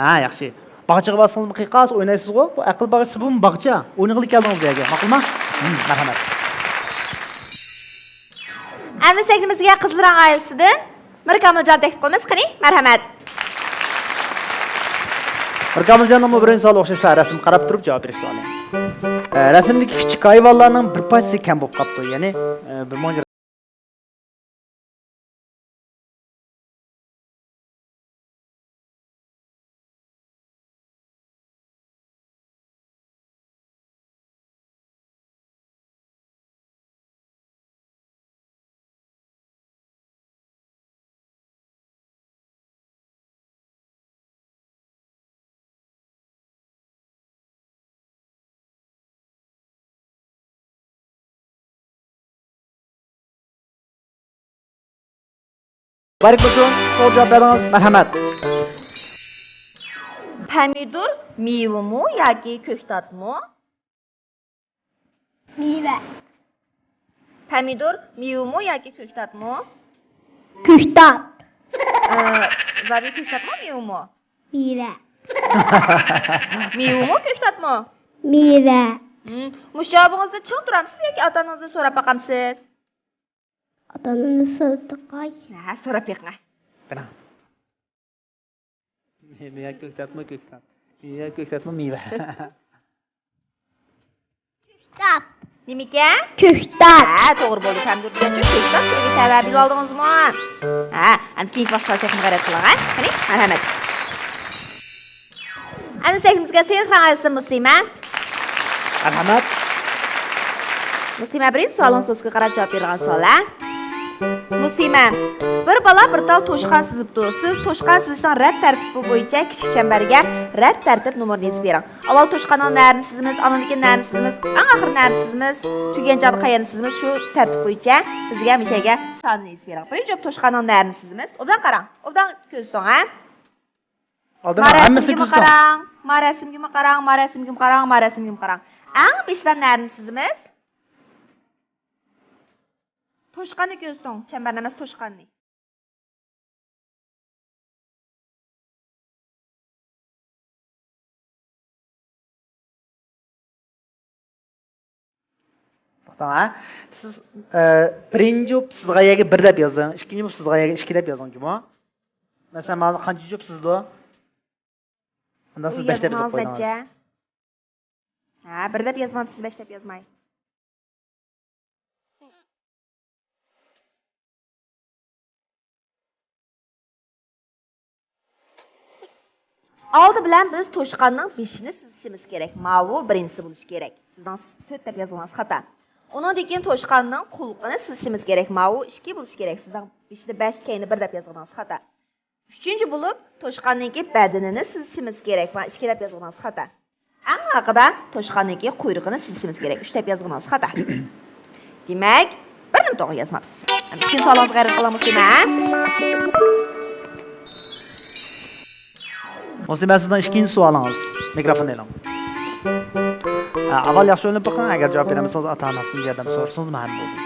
ھە، ياخشى. باغچىغا بارسىڭىزمۇ قىيقاس ئوينايسىزغۇ؟ بۇ ئەقىل باغچىسى، بۇمۇ باغچا. ئوينىغىلى كەلدىڭىز بۇ يەرگە، ماقۇلما؟ ھىم، مەرھەمەت. ئەمدى سەھنىمىزگە قىزىل رەڭ ئائىلىسىدىن مىركامىلجان تەكلىپ قىلىمىز. قېنى، مەرھەمەت. مىركامىلجاننىڭمۇ بىرىنچى سوئالى ئوخشاشلا رەسىمگە قاراپ تۇرۇپ جاۋاب بېرىش سوئالى. ئە، رەسىمدىكى كىچىك ھايۋانلارنىڭ بىر پارچىسى كەم بولۇپ قاپتۇ. يەنى، ئە، بىر مۇنچە مۇبارەك بولسۇن، توغرا جاۋاب بەردىڭىز، مەرھەمەت. پەمىدۇر مېۋىمۇ ياكى كۆكتاتمۇ؟ مېۋە. پەمىدۇر مېۋىمۇ ياكى كۆكتاتمۇ؟ كۆكتات. ئى، زادى كۆكتاتمۇ، مېۋىمۇ؟ مېۋە. مېۋىمۇ، كۆكتاتمۇ؟ مېۋە. ھىم، مۇشۇ جاۋابىڭىزدا چىڭ تۇرامسىز ياكى ئاتا-ئانىڭىزدىن سوراپ باقامسىز؟ ئاتا-ئانامدىن سوراپ باقاي. ھە، سوراپ بېقىڭ. قېنى. مېۋە، كۆكتاتمۇ، كۆكتات؟ مېۋە، كۆكتاتمۇ، مېۋە؟ كۆكتات. نېمىكەن؟ كۆكتات. ھە، توغرا بولدى. پەمىدۇر دېگەنچۇ كۆكتات تۈرىگە تەۋە بىلىۋالدىڭىزمۇ؟ ھە، ئەمدى كېيىنكى باسقۇچقا تېخىمۇ غەيرەت قىلىڭ، ھە؟ قېنى، مەرھەمەت. ئەمدى سەھنىمىزگە سېرىق رەڭ ئائىلىسىدىن مۇسلىمە. مەرھەمەت. مۇسلىمە، بىرىنچى سوئالىڭىز دوسكىغا قاراپ جاۋاب بېرىدىغان سوئال، ھە؟ مۇسلىمە، بىر بالا بىر تال توشقان سىزىپتۇ. سىز توشقان سىزىشنىڭ رەت تەرتىپى بويىچە كىچىك چەمبەرگە رەت تەرتىپ نومۇرىنى يېزىپ بېرىڭ. ئاۋۋال توشقاننىڭ نەرىنى سىزىمىز، ئاندىن كېيىن نەرىنى سىزىمىز، ئەڭ ئاخىرى نەرىنى سىزىمىز، تۈگىگەن چاغدا قەيەرنى سىزىمىز، شۇ تەرتىپ بويىچە بىزگە مۇشۇ يەرگە سانىنى يېزىپ بېرىڭ. بىرىنچى بولۇپ توشقاننىڭ نەرىنى سىزىمىز. ئوبدان قاراڭ، ئوبدان كۆزىتىڭ، ھە؟ ئالدىراڭ، ھەممىسىنى كۆزىتىڭ. قاراڭ، ما رەسىمگىمۇ قاراڭ، ما رەسىمگىمۇ قاراڭ، ما رەسىمگىمۇ قاراڭ. ئەڭ بېشىدا نەرىنى سىزىمىز؟ توشقاننى كۆزىتىڭ، چەمبەرنى ئەمەس، توشقاننى. توختاڭ، ھە. سىز، ئە، بىرىنچى بولۇپ سىزغان يەرگە بىر دەپ يازىڭ، ئىككىنچى بولۇپ سىزغان يەرگە ئىككى دەپ يازىڭ، جۇمۇ. مەسىلەن، مانا قانچىنچى بولۇپ سىزىدۇ؟ ئۇنداق سىز بەش دەپ يازىپ قويدىڭىز. ھە، بىر دەپ يازمامسىز، بەش دەپ يازماي. ئالدى بىلەن بىز توشقاننىڭ بېشىنى سىزىشىمىز كېرەك. ماۋۇ بىرىنچىسى بولۇشى كېرەك. سىزنىڭ تۆت دەپ يازغىنىڭىز خاتا. ئۇنىڭدىن كېيىن توشقاننىڭ قۇلىقىنى سىزىشىمىز كېرەك. ماۋۇ ئىككى بولۇشى كېرەك. سىزنىڭ بېشىدا بەش، كەينىدە بىر دەپ يازغىنىڭىز خاتا. ئۈچىنچى بولۇپ، توشقاننىڭكى بەدىنىنى سىزىشىمىز كېرەك. مانا ئىككى دەپ يازغىنىڭىز خاتا. ئەڭ ئارقىدا توشقاننىڭكى قۇيرۇقىنى سىزىشىمىز كېرەك. ئۈچ دەپ يازغىنىڭىز خاتا. دېمەك، بىرنىمۇ توغرا يازماپسىز. ئەمدى ئىككىنچى سوئالىڭىزغا ھەرىكەت قىلىڭ، مۇسلىمە. مۇسلىمە، سىزنىڭ ئىككىنچى سوئالىڭىز. مىكروفون ئېلىڭ. ھە، ئاۋۋال ياخشى ئويلىنىپ بېقىڭ، ئەگەر جاۋاب بېرەلمىسىڭىز، ئاتا-ئانىسىدىن ياردەم سورىسىڭىزمۇ ھەم بولىدۇ.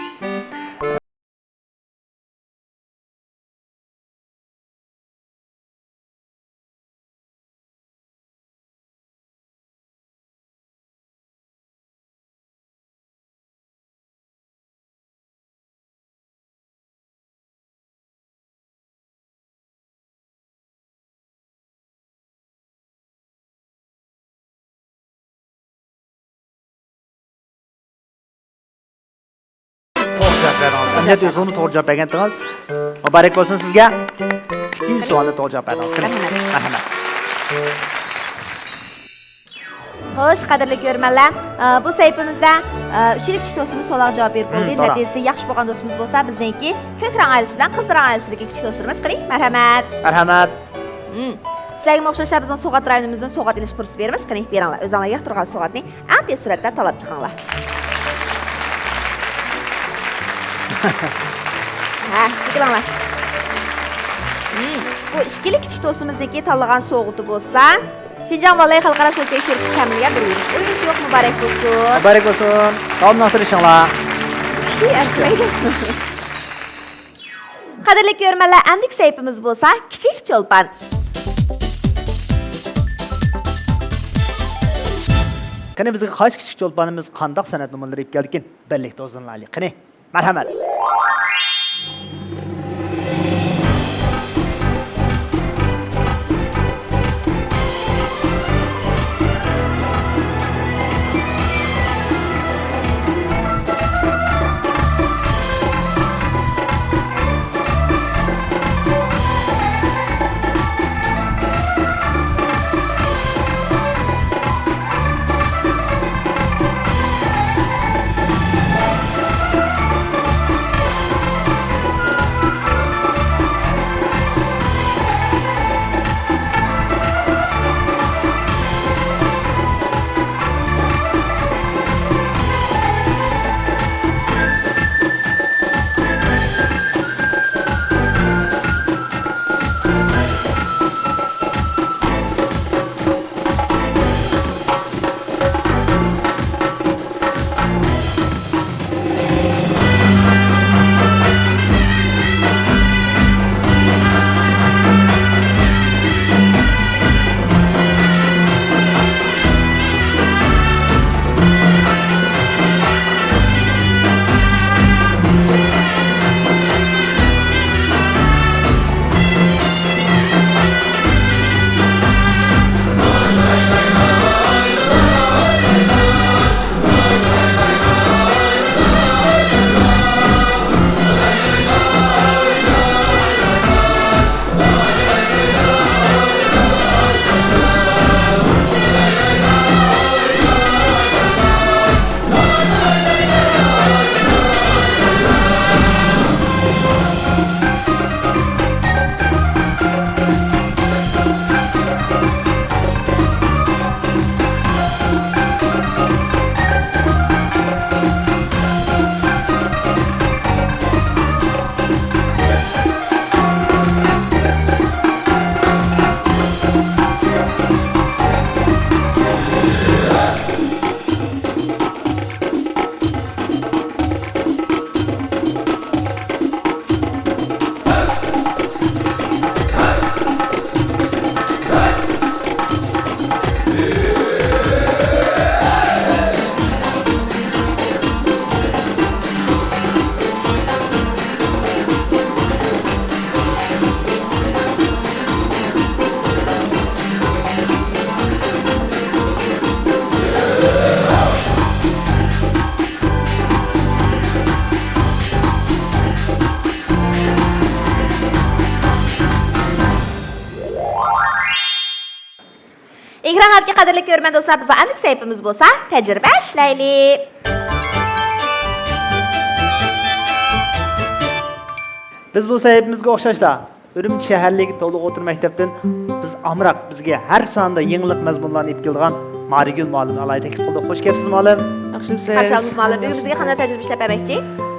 توغرا جاۋاب بەردىڭىز. ئەمەلىيەتتە ئۆزىڭىزمۇ توغرا جاۋاب بەرگەنتىڭىز. مۇبارەك بولسۇن سىزگە. ئىككىنچى سوئالنى توغرا جاۋاب بەردىڭىز. قېنى. مەرھەمەت. مەرھەمەت. خوش، قەدىرلىك كۆرۈرمەنلەر، ئە، بۇ سەھىپىمىزدە، ئە، ئۈچىلا كىچىك دوستىمىز سوئالغا جاۋاب بېرىپ بولدى. نەتىجىسى ياخشى بولغان دوستىمىز بولسا، بىزنىڭكى كۆك رەڭ ئائىلىسى بىلەن قىزىل رەڭ ئائىلىسىدىكى كىچىك دوستلىرىمىز. قېنى، مەرھەمەت. مەرھەمەت. مم. سىلەرگىمۇ ئوخشاشلا بىزنىڭ سوۋغات رايونىمىزدىن سوۋغات ئېلىش پۇرسىتى بېرىمىز. قېنى، بېرىڭلار. ئۆزۈڭلارغا ياقتۇرغان سوۋغاتنى ئەڭ تېز سۈرئەتتە تاللاپ چىقىڭلار. ھە، چېكىلىڭلار. مم. بۇ ئىككىلا كىچىك دوستىمىزنىڭكى تاللىغان سوۋغىتى بولسا، شىنجاڭ ۋاللەي خەلقئارا سوتچى شىركىتى تەمىنلىگەن بىر يۈرۈش ئويۇنچۇق. مۇبارەك بولسۇن. مۇبارەك بولسۇن. داۋاملىق تىرىشىڭلار. ئەرزىمەيدۇ. قەدىرلىك كۆرۈرمەنلەر، ئەمدىكى سەھىپىمىز بولسا كىچىك چولپان. قېنى، بىزگە قايسى كىچىك چولپانىمىز قانداق سەنئەت نومۇرلىرى ئېلىپ كەلدىكىن؟ بىرلىكتە ھۇزۇرلىنايلى. قېنى، مەرھەمەت. ئېكرانلاردىكى قەدىرلىك كۆرۈرمەن دوستلار، بىزنىڭ ئەمدىكى سەھىپىمىز بولسا تەجرىبە ئىشلەيلى. بىز بۇ سەھىپىمىزگە ئوخشاشلا ئۈرۈمچى شەھەرلىكى تولۇق ئوتتۇرا مەكتەپتىن بىز ئامراق، بىزگە ھەر ساندا يېڭىلىق مەزمۇنلارنى ئېلىپ كېلىدىغان مارىگۈل مۇئەللىمنى ئالايىتە تەكلىپ قىلدۇق. خوش كەپسىز مۇئەللىم. ياخشىمۇسىز؟ خۇش ئالدىڭىز مۇئەللىم. بۈگۈن بىزگە قانداق تەجرىبە ئىشلەپ بەرمەكچى؟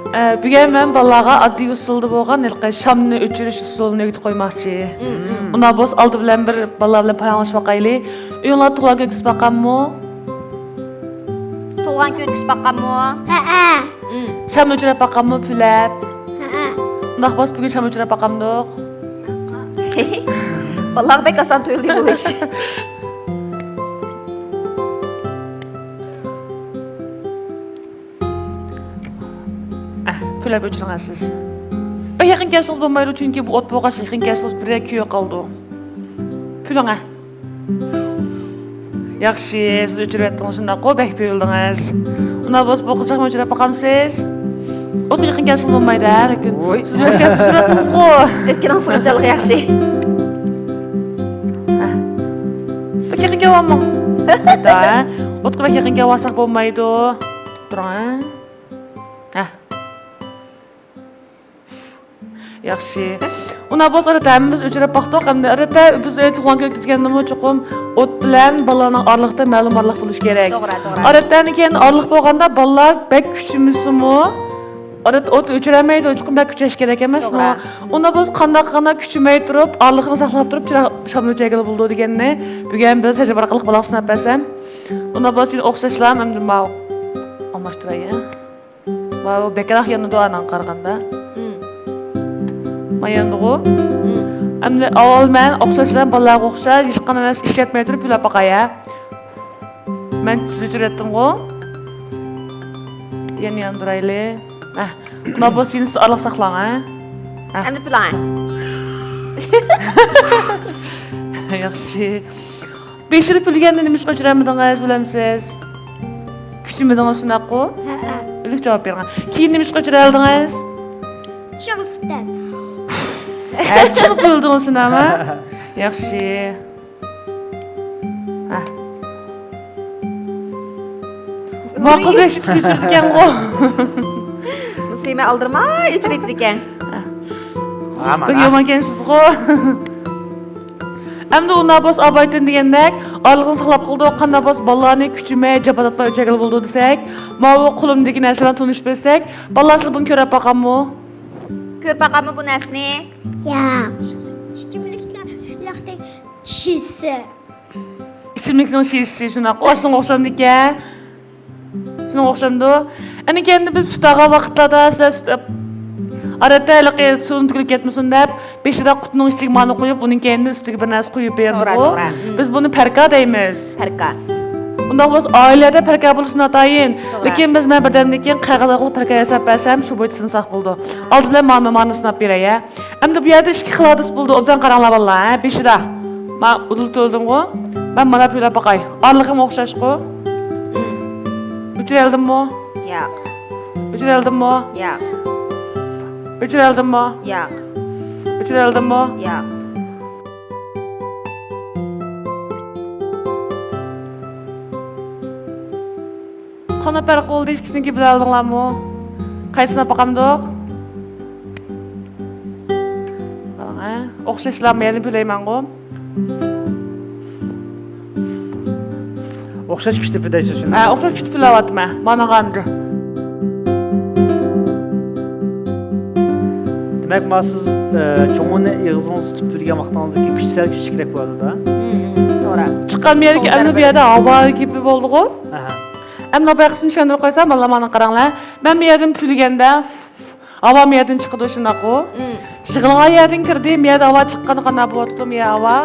ئە، بۈگۈن مەن بالىلارغا ئاددىي ئۇسۇلدا بولغان ھېلىقى شامنى ئۆچۈرۈش ئۇسۇلىنى ئۆگىتىپ قويماقچى. مم، مم. ئۇنداق بولسا ئالدى بىلەن بىر بالىلار بىلەن پاراڭلىشىپ باقايلى. ئۆيۈڭلاردا تۇغۇلغان كۈن ئۆتكۈزۈپ باققانمۇ؟ تۇغۇلغان كۈن ئۆتكۈزۈپ باققانمۇ؟ ھەئە. مم. شام ئۆچۈرۈپ باققانمۇ پۈۋلەپ؟ ھەئە. ئۇنداق بولسا بۈگۈن شام ئۆچۈرۈپ باقامدۇق؟ بالىلارغا بەك ئاسان تۇيۇلدى بۇ ئىش. ئەھ، پۈۋلەپ ئۆچۈرۈڭ سىز. بەك يېقىن كەلسىڭىز بولمايدۇ، چۈنكى بۇ ئوت بولغاچ يېقىن كەلسىڭىز بىر يەر كۆيۈپ قالىدۇ. پۈۋلەڭ، ئەھ. ياخشى، سىز ئۆچۈرۈۋەتتىڭىز شۇنداققۇ، بەك پۈۋلىدىڭىز. ئۇنداق بولسا بۇ قىزچاقنى ئۆچۈرۈپ باقامسىز؟ ئوتقا يېقىن كەلسىڭىز بولمايدۇ، ھە، لېكىن. ۋوي. سىز ياخشى ئۆچۈرۈۋەتتىڭىزغۇ. ئۆپكىنىڭ سىغىمچانلىقى ياخشى. ھە. بەك يېقىن كېلىۋالماڭ. ھە. ئوتقا بەك يېقىن كېلىۋالساق بولمايدۇ. تۇرۇڭ، ھە. ھە. ياخشى. ئۇنداق بولسا ئادەتتە ھەممىمىز ئۆچۈرۈپ باقتۇق. ئەمدى ئادەتتە بىز ئۆيدە تۇغۇلغان كۈن ئۆتكۈزگەندىمۇ چوقۇم ئوت بىلەن بالىلارنىڭ ئارىلىقىدا مەلۇم ئارىلىق بولۇشى كېرەك. توغرا، توغرا. ئادەتتە كېيىن ئارىلىق بولغاندا بالىلار بەك كۈچىمىسىمۇ، ئادەتتە ئوت ئۆچۈرەلمەيدۇ، چوقۇم بەك كۈچەش كېرەك ئەمەسمۇ؟ توغرا. ئۇنداق بولسا قانداق قىلغاندا كۈچىمەي تۇرۇپ، ئارىلىقنى ساقلاپ تۇرۇپ، چىراغ شامنى ئۆچۈرگىلى بولىدۇ دېگەننى بۈگۈن بىر تەجرىبە ئارقىلىق بالىغا سىناپ بەرسەم. ئۇنداق بولسا ئوخشاشلا ئەمدى ماۋۇ ئالماشتۇراي. ماۋۇ بەكرەك يانىدۇ ئاناڭغا قارىغاندا. مم. ما يانىدىغۇ؟ مم. ئەمدى ئاۋۋال مەن ئوخشاش بىلەن بالىلارغا ئوخشاش ھېچقانداق نەرسە ئىشلەتمەي تۇرۇپ پۈۋلەپ باقاي، ھە؟ مەن تۈزۈتۈۋەتتىمغۇ. يەنە ياندۇرايلى. ھە. ما بولسا يەنە سىز ئارىلىق ساقلاڭ، ھە؟ ھە. ئەمدى پۈۋلەڭ. ياخشى. بېشىدا پۈۋلىگەندە نېمىشقا ئۆچۈرەلمىدىڭىز، بىلەمسىز؟ كۈچىمىدىڭىز شۇنداققۇ؟ ھەئە. ئۆلۈك جاۋاب بېرىڭ. كېيىن نېمىشقا ئۆچۈرەلدىڭىز؟ چىڭ پۈۋلەپ. ھە، چىڭ پۈۋلىدىڭىز شۇنداقمۇ؟ ياخشى. ھە. ماقۇل بەك ئۆچۈرىدىكەنغۇ. مۇسلىمە ئالدىرىماي ئۆچۈرىدىكەن. بەك يامان ئىكەنسىزغۇ. ئەمدى ئۇنداق بولسا ئابايتىن دېگەندەك، ئارىلىقنى ساقلاپ قىلىدۇ، قانداق بولسا بالىلارنى كۈچىمەي، جاپا تارتماي ئۆچۈرگىلى بولىدۇ دېسەك، ماۋۇ قولۇمدىكى نەرسە بىلەن تونۇشۇپ ئۆتسەك، بالىلار سىز بۇنى كۆرۈپ باققانمۇ؟ كۆرۈپ باققانمۇ بۇ نەرسىنى؟ ياق. ئىچىملىكلەر، شىشە. ئىچىملىكنىڭ شىشىسى شۇنداق ئاشۇنىڭغا ئوخشامدىكەن. شۇنىڭغا ئوخشامدۇ؟ ئەنە كەينىدە بىز سۈت ئالغان ۋاقىتلاردا سىلەر سۈت ئاپ-، ئادەتتە ھېلىقى سۇنى تۆكۈلۈپ كەتمىسۇن دەپ، بېشىدا قۇتىنىڭ ئىچىگە مانا قويۇپ، ئۇنىڭ كەينىدىن ئۈستىگە بىر نەرسە قويۇپ توغرا، بېرىدىغۇ. توغرا. مم. بىز بۇنى پەركا دەيمىز. پەركا. ئۇنداق بولسا ئائىلىلەردە پەركا بولۇشى ناتايىن. توغرا. لېكىن بىز مەن بىردەمدىن كېيىن قەغەز ئارقىلىق پەركا ياساپ بەرسەم، شۇ بويىچە سىنىساق بولىدۇ. ئالدى بىلەن مانا، مانا سىناپ بېرەي، ھە. ئەمدى بۇ يەردە ئىككى خىل ھادىسە بولدى، ئوبدان قاراڭلار بالىلار، ھە، بېشىدا. ما ئۇدۇل تۆلىدىمغۇ؟ مەن مانا پۈۋلەپ باقاي. ئارىلىقىمۇ ئوخشاشقۇ؟ مم. ئۆچۈرەلدىممۇ؟ ياق. ئۆچۈرەلدىممۇ؟ ياق. ئۆچۈرەلدىممۇ؟ ياق. ئۆچۈرەلدىممۇ؟ ياق. قانداق پەرق بولدى ئىككىسىنىڭكى بىلەلدىڭلارمۇ؟ قايسىنى باقامدۇق؟ قاراڭ، ھە؟ ئوخشاشلارمۇ يەنە پۈۋلەيمەنغۇ؟ ئوخشاش كۈچتە پۈۋلەيسىز شۇنداق؟ ھە، ئوخشاش كۈچتە پۈۋلەۋاتىمەن. مانا ئەمدى. دېمەك، ما سىز، ئە، چوڭىنى ئېغىزىڭىزغا تۇتۇپ پۈۋلىگەن ۋاقتىڭىزدىكى كۈچ سەل كۈچلۈكرەك بولىدۇ-دە. مم، مم، توغرا. چىققان يەرگە ئەمدى بۇ يەردە ھاۋا گېپى بولدىغۇ. ئەھە. ئەمدى بايىقىسىنى چۈشەندۈرۈپ قويسام، بالىلار مانا قاراڭلار. مەن بۇ يەردىن پۈۋلىگەندە، ھاۋا مۇ يەردىن چىقىدۇ، شۇنداققۇ؟ مم. يىغىلغان يەردىن كىردى، مۇ يەردە ھاۋا چىققاندا قانداق بولۇۋاتىدۇ؟ مۇ يەر ھاۋا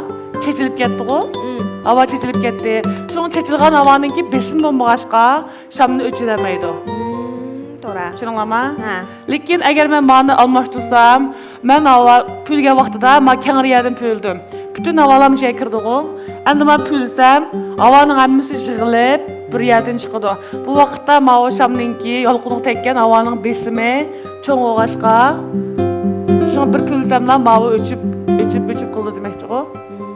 چېچىلىپ كەتتىغۇ؟ مم. ھاۋا چېچىلىپ كەتتى. شۇڭا چېچىلغان ھاۋانىڭكى بېسىمى بولمىغاچقا، شامنى ئۆچۈرەلمەيدۇ. مم، توغرا. چۈشەندىڭلارمۇ؟ ھە. لېكىن ئەگەر مەن مانى ئالماشتۇرسام، مەن ھاۋا پۈۋلىگەن ۋاقتىدا ما كەڭرى يەردىن پۈۋلىدىم. پۈتۈن ھاۋالار مۇشۇ يەرگە كىردىغۇ. ئەمدى مەن پۈۋلىسەم، ھاۋانىڭ ھەممىسى يىغىلىپ، بىر يەردىن چىقىدۇ. بۇ ۋاقىتتا ماۋۇ شامنىڭكى يالقۇنغا تەگكەن ھاۋانىڭ بېسىمى چوڭ بولغاچقا، شۇڭا بىر پۈۋلىسەملا ماۋۇ ئۆچۈپ، ئۆچۈپ، ئۆچۈپ قالىدۇ دېمەكچىغۇ.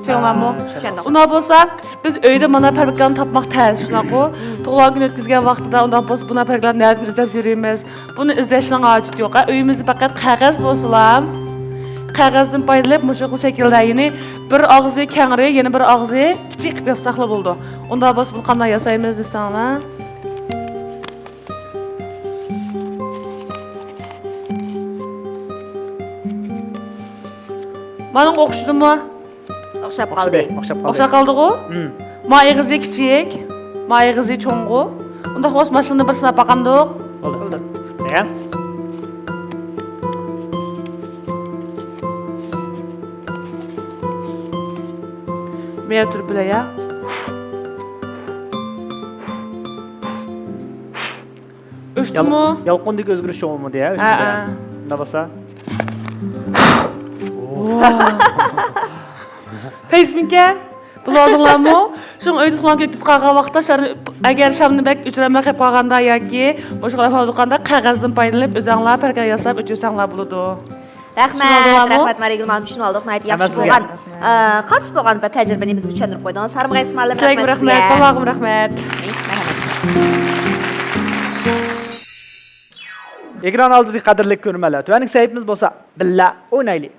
چۈشەندىڭلارمۇ؟ چۈشەندۇق. ئۇنداق بولسا، بىز ئۆيدە مانا پەركىلەرنى تاپماق تەس، شۇنداققۇ؟ تۇغۇلغان كۈن ئۆتكۈزگەن ۋاقتىدا ئۇنداق بولسا، بۇنا پەركىلەرنى نەدىن ئىزدەپ يۈرىمىز؟ بۇنى ئىزدەشنىڭ ھاجىتى يوق. ھە، ئۆيىمىزدە پەقەت قەغەز بولسىلا، قەغەزدىن پايدىلىنىپ مۇشۇ خىل شەكىلدە، يەنى بىر ئاغزى كەڭرى، يەنە بىر ئاغزى كىچىك قىلىپ ياسىساقلا بولىدۇ. ئۇنداق بولسا، بۇنى قانداق ياسايمىز دېسەڭلار؟ مانىڭغا ئوخشىدىمۇ؟ ئوخشاپ قالدى. ئوخشىدى، ئوخشاپ قالدى. ئوخشاپ قالدىغۇ؟ ھىم. ما ئېغىزى كىچىك، ما ئېغىزى چوڭغۇ. ئۇنداق بولسا ماشىنىنى بىر سىناپ باقامدۇق؟ بولدى. بولدى. يا. مېۋە تۇرۇپ بىلە يا. ئۆچتىمۇ؟ يال-، يالقۇندىكى ئۆزگىرىش چوڭ بولمىدى يا، ھە، ئۆچتىدە. ھە. مۇنداق بولسا. پەيزىمكە، بىلىۋالدىڭلارمۇ؟ شۇڭا ئۆيدە تۇغۇلغان كۈن ئۆتكۈزۈپ قالغان ۋاقىتتا، شار-، ئەگەر شامنى بەك ئۆچۈرەلمەي قېلىپ قالغاندا ياكى مۇشۇ خىل ئەھۋال بولغاندا، قەغەزدىن پايدىلىنىپ ئۆزەڭلار پەركە ياساپ ئۆچۈرسەڭلار بولىدۇ. رەھمەت، چۈشىنىۋالدىڭلارمۇ؟ رەھمەت، مارىگۈل مۇئەللىم، چۈشىنىۋالدۇق. ناھايىتى ياخشى بولغان، ئە، قالتىس بولغان بىر تەجرىبىنى بىزگە چۈشەندۈرۈپ قويدىڭىز. ھەممىڭلارغا رەھمەت، سىلەرگىمۇ رەھمەت، بالىلارغىمۇ رەھمەت. ئېكران ئالدىدىكى قەدىرلىك كۆرۈرمەنلەر، تۆۋەندىكى سەھىپىمىز بولسا بىللە ئوينايلى.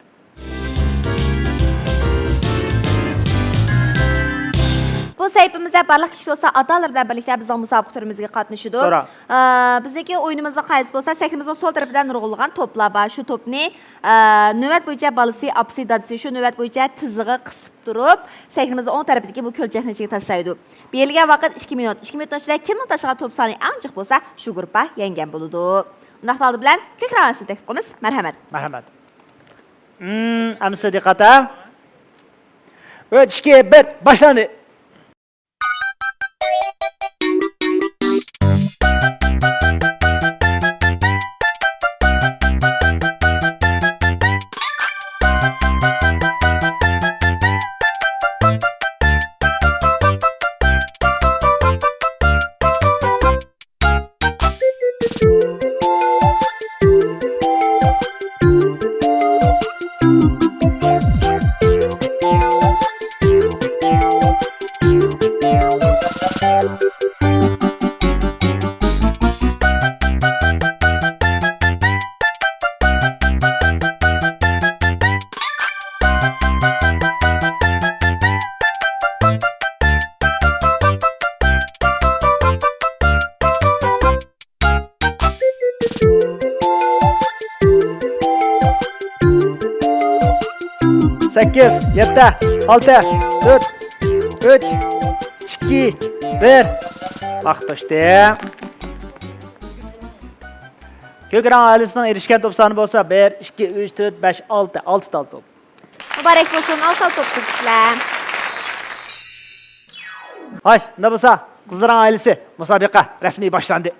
بۇ سەھىپىمىزدە بارلىق كىشىلەر بولسا ئاتا-ئانىلار بىلەن بىرلىكتە بىزنىڭ مۇسابىقە تۈرىمىزگە قاتنىشىدۇ. توغرا. ئە، بىزنىڭكى ئويۇنىمىزنىڭ قائىدىسى بولسا سەھنىمىزنىڭ سول تەرىپىدە نۇرغۇنلىغان توپلار بار. شۇ توپنى، ئە، نۆۋەت بويىچە بالىسى، ئاپىسى، دادىسى شۇ نۆۋەت بويىچە تىزىغا قىسىپ تۇرۇپ، سەھنىمىزنىڭ ئوڭ تەرىپىدىكى بۇ كۆلچەكنىڭ ئىچىگە تاشلايدۇ. بېرىلگەن ۋاقىت ئىككى مىنۇت. ئىككى مىنۇتنىڭ ئىچىدە كىمنىڭ تاشلىغان توپ سانى ئەڭ جىق بولسا، شۇ گۇرۇپپا يەڭگەن بولىدۇ. ئۇنداق ھالدا بىلەن كۆك رەڭ ئايلىسىنى تەكلىپ قىلىمىز. مەرھەمەت. مەرھەمەت. ھىم، ئەمىسە دىققەت ھە. ئۈچ، ئىككى، بىر، باشلاندى. سەككىز، يەتتە، ئالتە، تۆت، ئۈچ، ئىككى، بىر. ۋاقىت توشتى. كۆك رەڭ ئائىلىسىنىڭ ئېرىشكەن توپ سانى بولسا بىر، ئىككى، ئۈچ، تۆت، بەش، ئالتە، ئالتە تال توپ. مۇبارەك بولسۇن، ئالتە تال توپ سىزلەر. خوش، ئۇنداق بولسا قىزىل رەڭ ئائىلىسى، مۇسابىقە رەسمىي باشلاندى.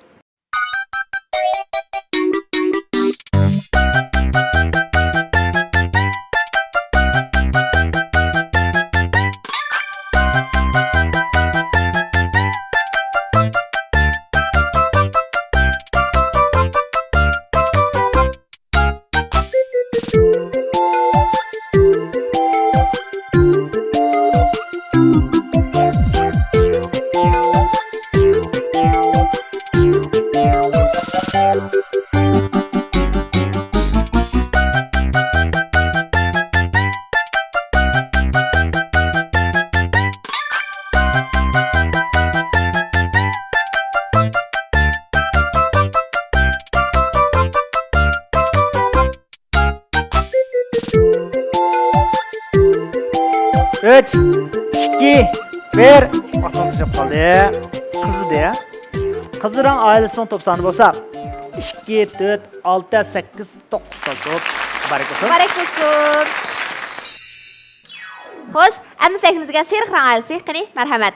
ئۈچ، ئىككى، بىر. ۋاقتىمىز تۈگەپ قالدى. قىزىدى. قىزىل رەڭ ئائىلىسىنىڭ توپ سانى بولسا ئىككى، تۆت، ئالتە، سەككىز، توققۇز تال توپ. مۇبارەك بولسۇن. مۇبارەك بولسۇن. خوش، ئەمدى سەھنىمىزگە سېرىق رەڭ ئائىلىسى، قېنى، مەرھەمەت.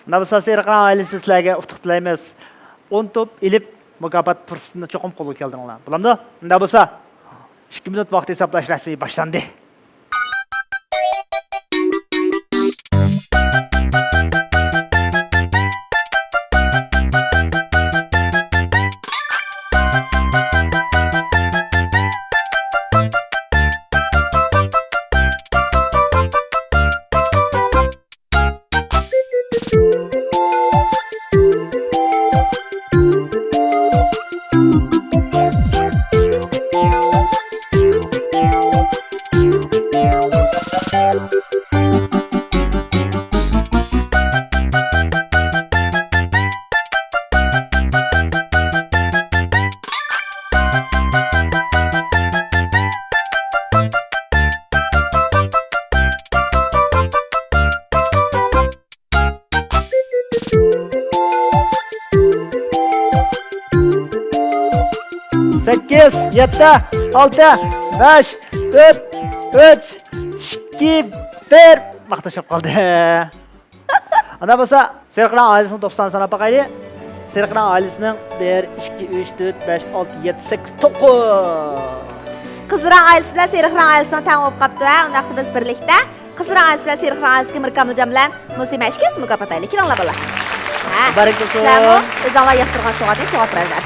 مۇنداق بولسا سېرىق رەڭ ئائىلىسى سىلەرگە ئۇتۇق تىلەيمىز. ئون توپ ئېلىپ، مۇكاپات پۇرسىتىنى چوقۇم قولغا كەلتۈرۈڭلار. بولامدۇ؟ ئۇنداق بولسا ئىككى مىنۇت ۋاقىت ھېسابلاش رەسمىي باشلاندى. يەتتە، ئالتە، بەش، تۆت، ئۈچ، ئىككى، بىر. ۋاقىت تاشلاپ قالدى. ئانداق بولسا، سېرىق رەڭ ئائىلىسىنىڭ توپلام سانىنى ساناپ باقايلى. سېرىق رەڭ ئائىلىسىنىڭ بىر، ئىككى، ئۈچ، تۆت، بەش، ئالتە، يەتتە، سەككىز، توققۇز. قىزىل رەڭ ئائىلىسى بىلەن سېرىق رەڭ ئائىلىسىنىڭ تەڭ بولۇپ قاپتۇ ھە. ئۇنداقتا بىز بىرلىكتە قىزىل رەڭ ئائىلىسى بىلەن سېرىق رەڭ ئائىلىسىگە مىركامىلجان بىلەن مۇسلىمە ئىككىلىسىنى مۇكاپاتلايلى. كېلىڭلار بالىلار. ھە، مۇبارەك بولسۇن. سىلەرمۇ ئۆزۈڭلار ياقتۇرغان سوۋغاتنى سوۋغا بېرىڭلار.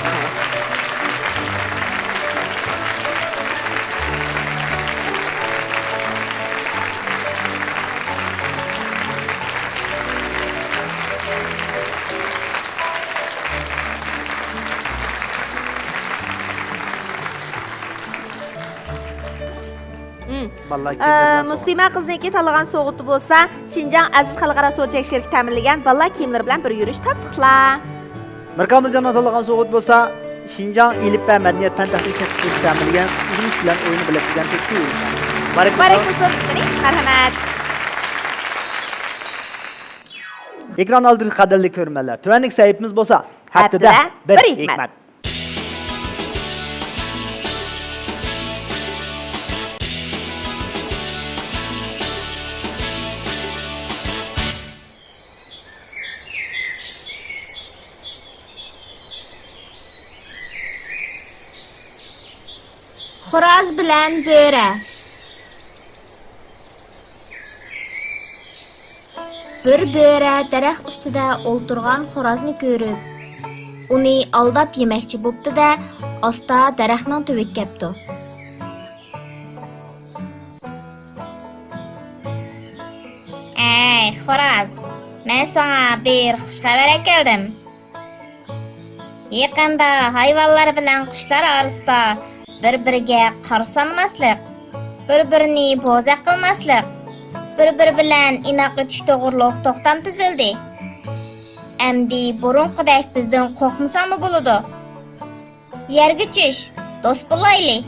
مم. بالىلار ئە، كىيىملىرى بىلەن سوغا. مۇسلىمە قىزنىڭكى تاللىغان سوغىتى بولسا، شىنجاڭ ئەزىز خەلقئارا سودا چەكلىك شىركىتى تەمىنلىگەن بالىلار كىيىملىرى بىلەن بىر يۈرۈش تاتلىقلار. مىركامىلجاننىڭ تاللىغان سوغىتى بولسا، شىنجاڭ ئېلىپبە مەدەنىيەت پەن تەخنىك شىركىتى تەمىنلىگەن ئۆگىنىش بىلەن ئويۇن بىلەشتۈرگەن تېكىستى. مۇبارەك بولسۇن. مۇبارەك بولسۇن. مەرھەمەت. ئېكران ئالدىدىكى قەدىرلىك كۆرۈرمەنلەر، تۆۋەندىكى سەھىپىمىز بولسا، ھەپتىدە ھەپتىدە بىر بىر ھېكمەت. ھېكمەت. خوراز بىلەن بۆرە. بىر بۆرە دەرەخ ئۈستىدە ئولتۇرغان خورازنى كۆرۈپ، ئۇنى ئالداپ يېمەكچى بوپتۇ-دە، ئاستا دەرەخنىڭ تۈۋىگە كەپتۇ. ئەي خوراز، مەن ساڭا بىر خۇش خەۋەر ئەكەلدىم. يېقىندا ھايۋانلار بىلەن قۇشلار ئارىسىدا بىر-بىرىگە قارا سانىماسلىق، بىر-بىرىنى بوزەك قىلماسلىق، بىر-بىرى بىلەن ئىناق ئۆتۈش توغرۇلۇق توختام تۈزۈلدى. ئەمدى بۇرۇنقىدەك بىزدىن قورقمىساڭمۇ بولىدۇ. يەرگە چۈش، دوست بولايلى.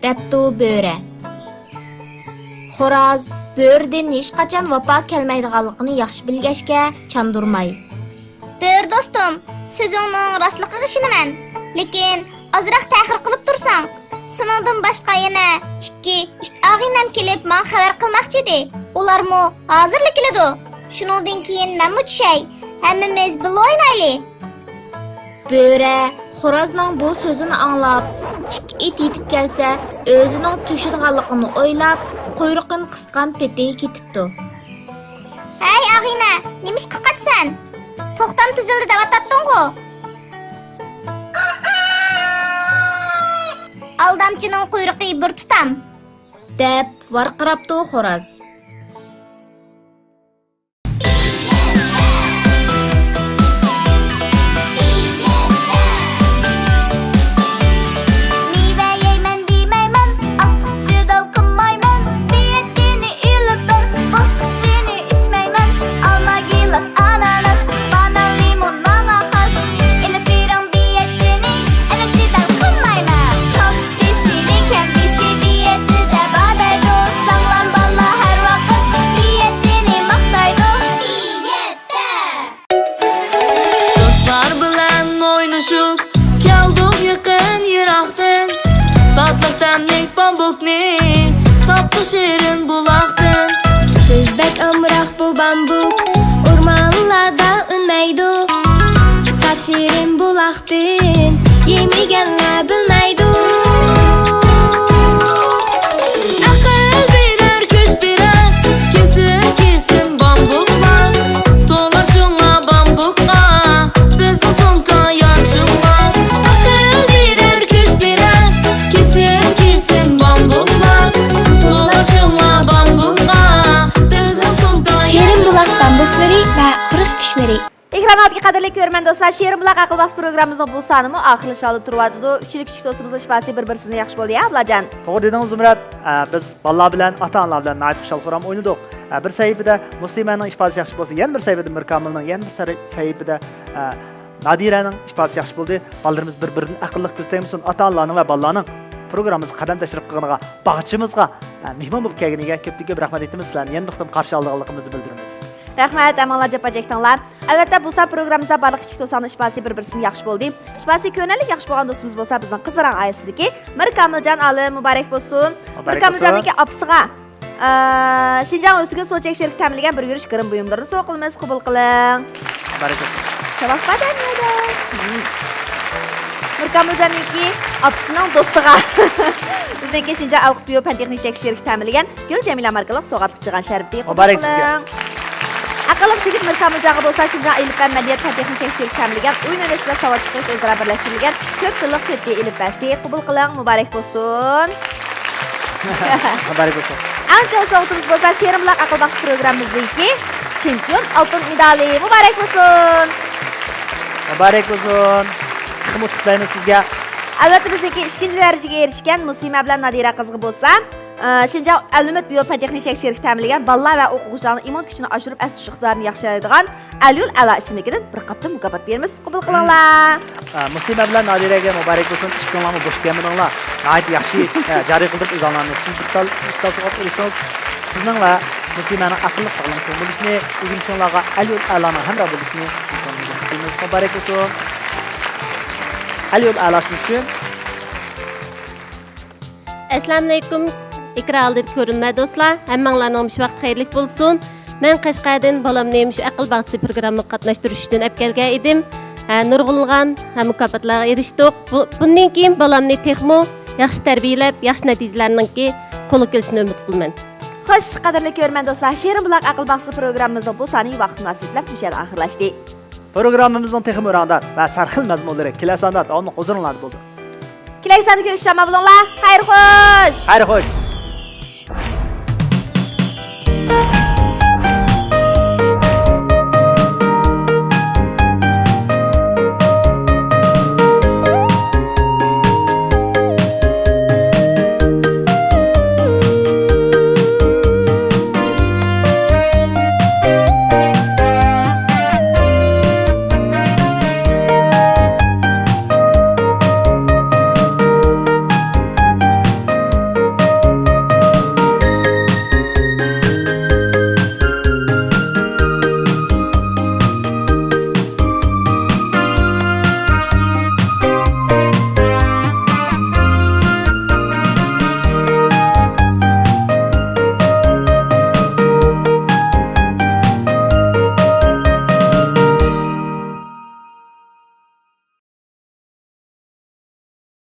دەپتۇ بۆرە. خوراز بۆرىدىن ھېچقاچان ۋاپا كەلمەيدىغانلىقىنى ياخشى بىلگەچكە چاندۇرماي. بۆرە دوستۇم، سۆزۈڭنىڭ راستلىقىغا ئىشىنىمەن، لېكىن ئازراق تەخىر قىلىپ تۇرساڭ، سېنىڭدىن باشقا يەنە ئىككى ئىت ئاغىنەم كېلىپ ماڭا خەۋەر قىلماقچى ئىدى. ئۇلارمۇ ھازىرلا كېلىدۇ. شۇنىڭدىن كېيىن مەنمۇ چۈشەي، ھەممىمىز بىللە ئوينايلى. بۆرە خورازنىڭ بۇ سۆزىنى ئاڭلاپ، ئىككى ئىت يېتىپ كەلسە، ئۆزىنىڭ تۈگىشىدىغانلىقىنى ئويلاپ، قۇيرۇقىنى قىسقان پېتى كېتىپتۇ. ھەي، ئاغىنە، نېمىشقا قاچىسەن؟ توختام تۈزۈلدى دەۋاتاتتىڭغۇ؟ ئالدامچىنىڭ قۇيرۇقى بىر تۇتام. دەپ ۋارقىراپتۇ خوراز. مېۋە يەيمەن دېمەيمەن، ئارتۇق جېدەل قىلمايمەن، بېيەتتىنى ئېلىپ بەر، باشقىسىنى ئىچمەيمەن، ئالما، گىلاس، ئاناناس، بانان، لىمون ماڭا خاس، ئېلىپ بېرىڭ بېيەتتىنى، ئەنە جېدەل قىلمايمەن. تاكسى سېنى كەمبىسى بېيەتتىدە بار دەيدۇ، ساغلام بالا ھەر ۋاقىت بېيەتتىنى ماختايدۇ. بېيەتتە. دوستلار بىلەن ئوينىشىپ، كەلدۇق يېقىن يىراقتىن. تاتلىق تەملىك بامبۇكنى تاپتۇق شېرىن بۇلاقتىن. بىز بەك ئامراق بۇ بامبۇك، ئورمانلاردا ئۈنمەيدۇ. پەقەت شېرىن بۇلاقتىن يېمىگەنلەر بىلمەيدۇ. ئەقىل بېرەر، كۈچ بېرەر، كېسىم كېسىم بامبۇكلار. تولا شۇڭا بامبۇكقا بىزنىڭ سومكا يانچۇقلار. ئەقىل بېرەر، كۈچ بېرەر، كېسىم كېسىم بامبۇكلار. تولا شۇڭا بامبۇكقا بىزنىڭ سومكا شېرىن بۇلاق يانچۇقلار. بامبۇكلىرى ۋە خۇرۇستىكلىرى. ئېكران ئالدىدىكى قەدىرلىك كۆرۈرمەن دوستلار، شېرىن بۇلاق ئەقىل باستى پروگراممىمىزنىڭ بۇ سانىمۇ ئاخىرلىشىش ئالدىدا تۇرۇۋاتىدۇ. ئۈچىنچى كىچىك دوستىمىزنىڭ ئىپادىسى بىر-بىرسىدىن ياخشى بولدى يا، ئابلاجان؟ توغرا دېدىڭىز، زۇمرەت. ئە، بىز بالىلار بىلەن ئاتا-ئانىلار بىلەن ناھايىتى خۇشال-خۇرام ئوينىدۇق. ئە، بىر سەھىپىدە مۇسلىمەنىڭ ئىپادىسى ياخشى بولسا، يەنە بىر سەھىپىدە مىركامىلنىڭ، يەنە بىر سەھى-، سەھىپىدە، ئە، نادىرەنىڭ ئىپادىسى ياخشى بولدى. بالىلىرىمىز بىر-بىرىدىن ئەقىللىق كۆز تەگمىسۇن. ئاتا-ئانىلارنىڭ ۋە بالىلارنىڭ پروگراممىمىزغا قەدەم تەشرىپ قىلغىنىغا، باغچىمىزغا، ئە، مېھمان بولۇپ كەلگىنىگە كۆپتىن كۆپ رەھمەت ئېيتىمىز. سىلەرنى يەنە بىر قېتىم قارشى ئالىدىغانلىقىمىزنى بىلدۈرىمىز. رەھمەت، ھەممىڭلار جاپا چەكتىڭلار. ئەلۋەتتە، بۇ سان پروگراممىمىزدا بارلىق كىچىك دوستلارنىڭ ئىپادىسى بىر-بىرسىدىن ياخشى بولدى. ئىپادىسى كۆرۈنەرلىك ياخشى بولغان دوستىمىز بولسا بىزنىڭ قىزىل رەڭ ئائىلىسىدىكى مىركامىلجان ئالىم، مۇبارەك بولسۇن. مۇبارەك بولسۇن. مىركامىلجاننىڭكى ئاپىسىغا ئە، شىنجاڭ ئۆسۈگۈل سۇ چەك شىركىتى تەمىنلىگەن بىر يۈرۈش گىرىم بۇيۇملىرىنى سوۋغا قىلىمىز، قوبۇل قىلىڭ. مۇبارەك بولسۇن. شاۋاق بادام يەيدۇ. مىركامىلجاننىڭكى ئاپىسىنىڭ دوستىغا بىزنىڭكى شىنجاڭ ئەلقۇت بىيو پەن تېخنىك چەك شىركىتى تەمىنلىگەن گۈل جەمىلە ماركىلىق سوۋغاتلىق چىغان شەربىتى، قوبۇل قىلىڭ. مۇبارەك سىزگە. ئەقىللىق يىگىت مىركامىلجانغا بولسا شىنجاڭ ئېلىپبە مەدەنىيەت پەن تېخنىك چەك شىركىتى تەمىنلىگەن ئويۇن ئويناش بىلەن ساۋات چىقىرىش ئۆزئارا بىرلەشتۈرۈلگەن كۆپ تىللىق تۆت دى ئېلىپبەسى، قوبۇل قىلىڭ. مۇبارەك بولسۇن. مۇبارەك بولسۇن. ئەڭ چوڭ سوۋغىتىمىز بولسا شېرىن بۇلاق ئەقىل باغچىسى پروگراممىمىزنىڭكى چېمپىيون ئالتۇن مېدالى. مۇبارەك بولسۇن. مۇبارەك بولسۇن. تېخىمۇ ئۇتۇق تىلەيمىز سىزگە. ئەلۋەتتە، بىزنىڭكى ئىككىنچى دەرىجىگە ئېرىشكەن مۇسلىمە بىلەن نادىرە قىزغا بولسا، ئە، شىنجاڭ ئەلئۈمىد بىيو پەن تېخنىك چەك شىركىتى تەمىنلىگەن بالىلار ۋە ئوقۇغۇچىلارنىڭ ئىممۇن كۈچىنى ئاشۇرۇپ، ئەس تۇتۇش ئىقتىدارىنى ياخشىلايدىغان ئەليول ئەلا ئىچىملىكىدىن بىر قاپتىن مۇكاپات بېرىمىز. قوبۇل قىلىڭلار. ئە، مۇسلىمە بىلەن نادىرەگە مۇبارەك بولسۇن. ئىككىڭلارمۇ بوش كەلمىدىڭلار. ناھايىتى ياخشى، ئە، جارى قىلدۇرۇپ ئۆزۈڭلارنى سىز بىر تال، سىز بىر تال سوۋغات ئېلىشىڭىز سىزنىڭ ۋە مۇسلىمەنىڭ ئەقىللىق ساغلام چوڭ بولۇشىنى، ئۆگىنىشىڭلارغا ئەليول ئەلانىڭ ھەمراھ بولۇشىنى تىلەيمىز. مۇبارەك بولسۇن. ئەليول ئەلا سىز ئۈچۈن. ئەسسالامۇئەلەيكۇم، ئېكران ئالدىدىكى كۆرۈرمەن دوستلار، ھەممىڭلارنىڭ مۇشۇ ۋاقتى خەيرلىك بولسۇن. مەن قەشقەردىن بالامنى مۇشۇ ئەقىل باغچىسى پروگراممىغا قاتناشتۇرۇش ئۈچۈن ئەپ كەلگەن ئىدىم. ھە، نۇرغۇنلىغان، ھە، مۇكاپاتلارغا ئېرىشتۇق. بۇ، بۇندىن كېيىن بالامنى تېخىمۇ ياخشى تەربىيەلەپ، ياخشى نەتىجىلەرنىڭكى قولغا كېلىشىنى ئۈمىد قىلىمەن. خوش، قەدىرلىك كۆرۈرمەن دوستلار، شېرىن بۇلاق ئەقىل باغچىسى پروگراممىمىزنىڭ بۇ سانى ۋاقىت مۇناسىۋىتى بىلەن مۇشۇ يەردە ئاخىرلاشتى. پروگراممىمىزنىڭ تېخىمۇ رەڭدار ۋە سەرخىل مەزمۇنلىرى كېلەر ساندا داۋاملىق ھۇزۇرۇڭلاردا بولىدۇ. كېلەر ساندا كۆرۈشكىچە ئامان بولۇڭلار. خەير خوش! خەير خوش!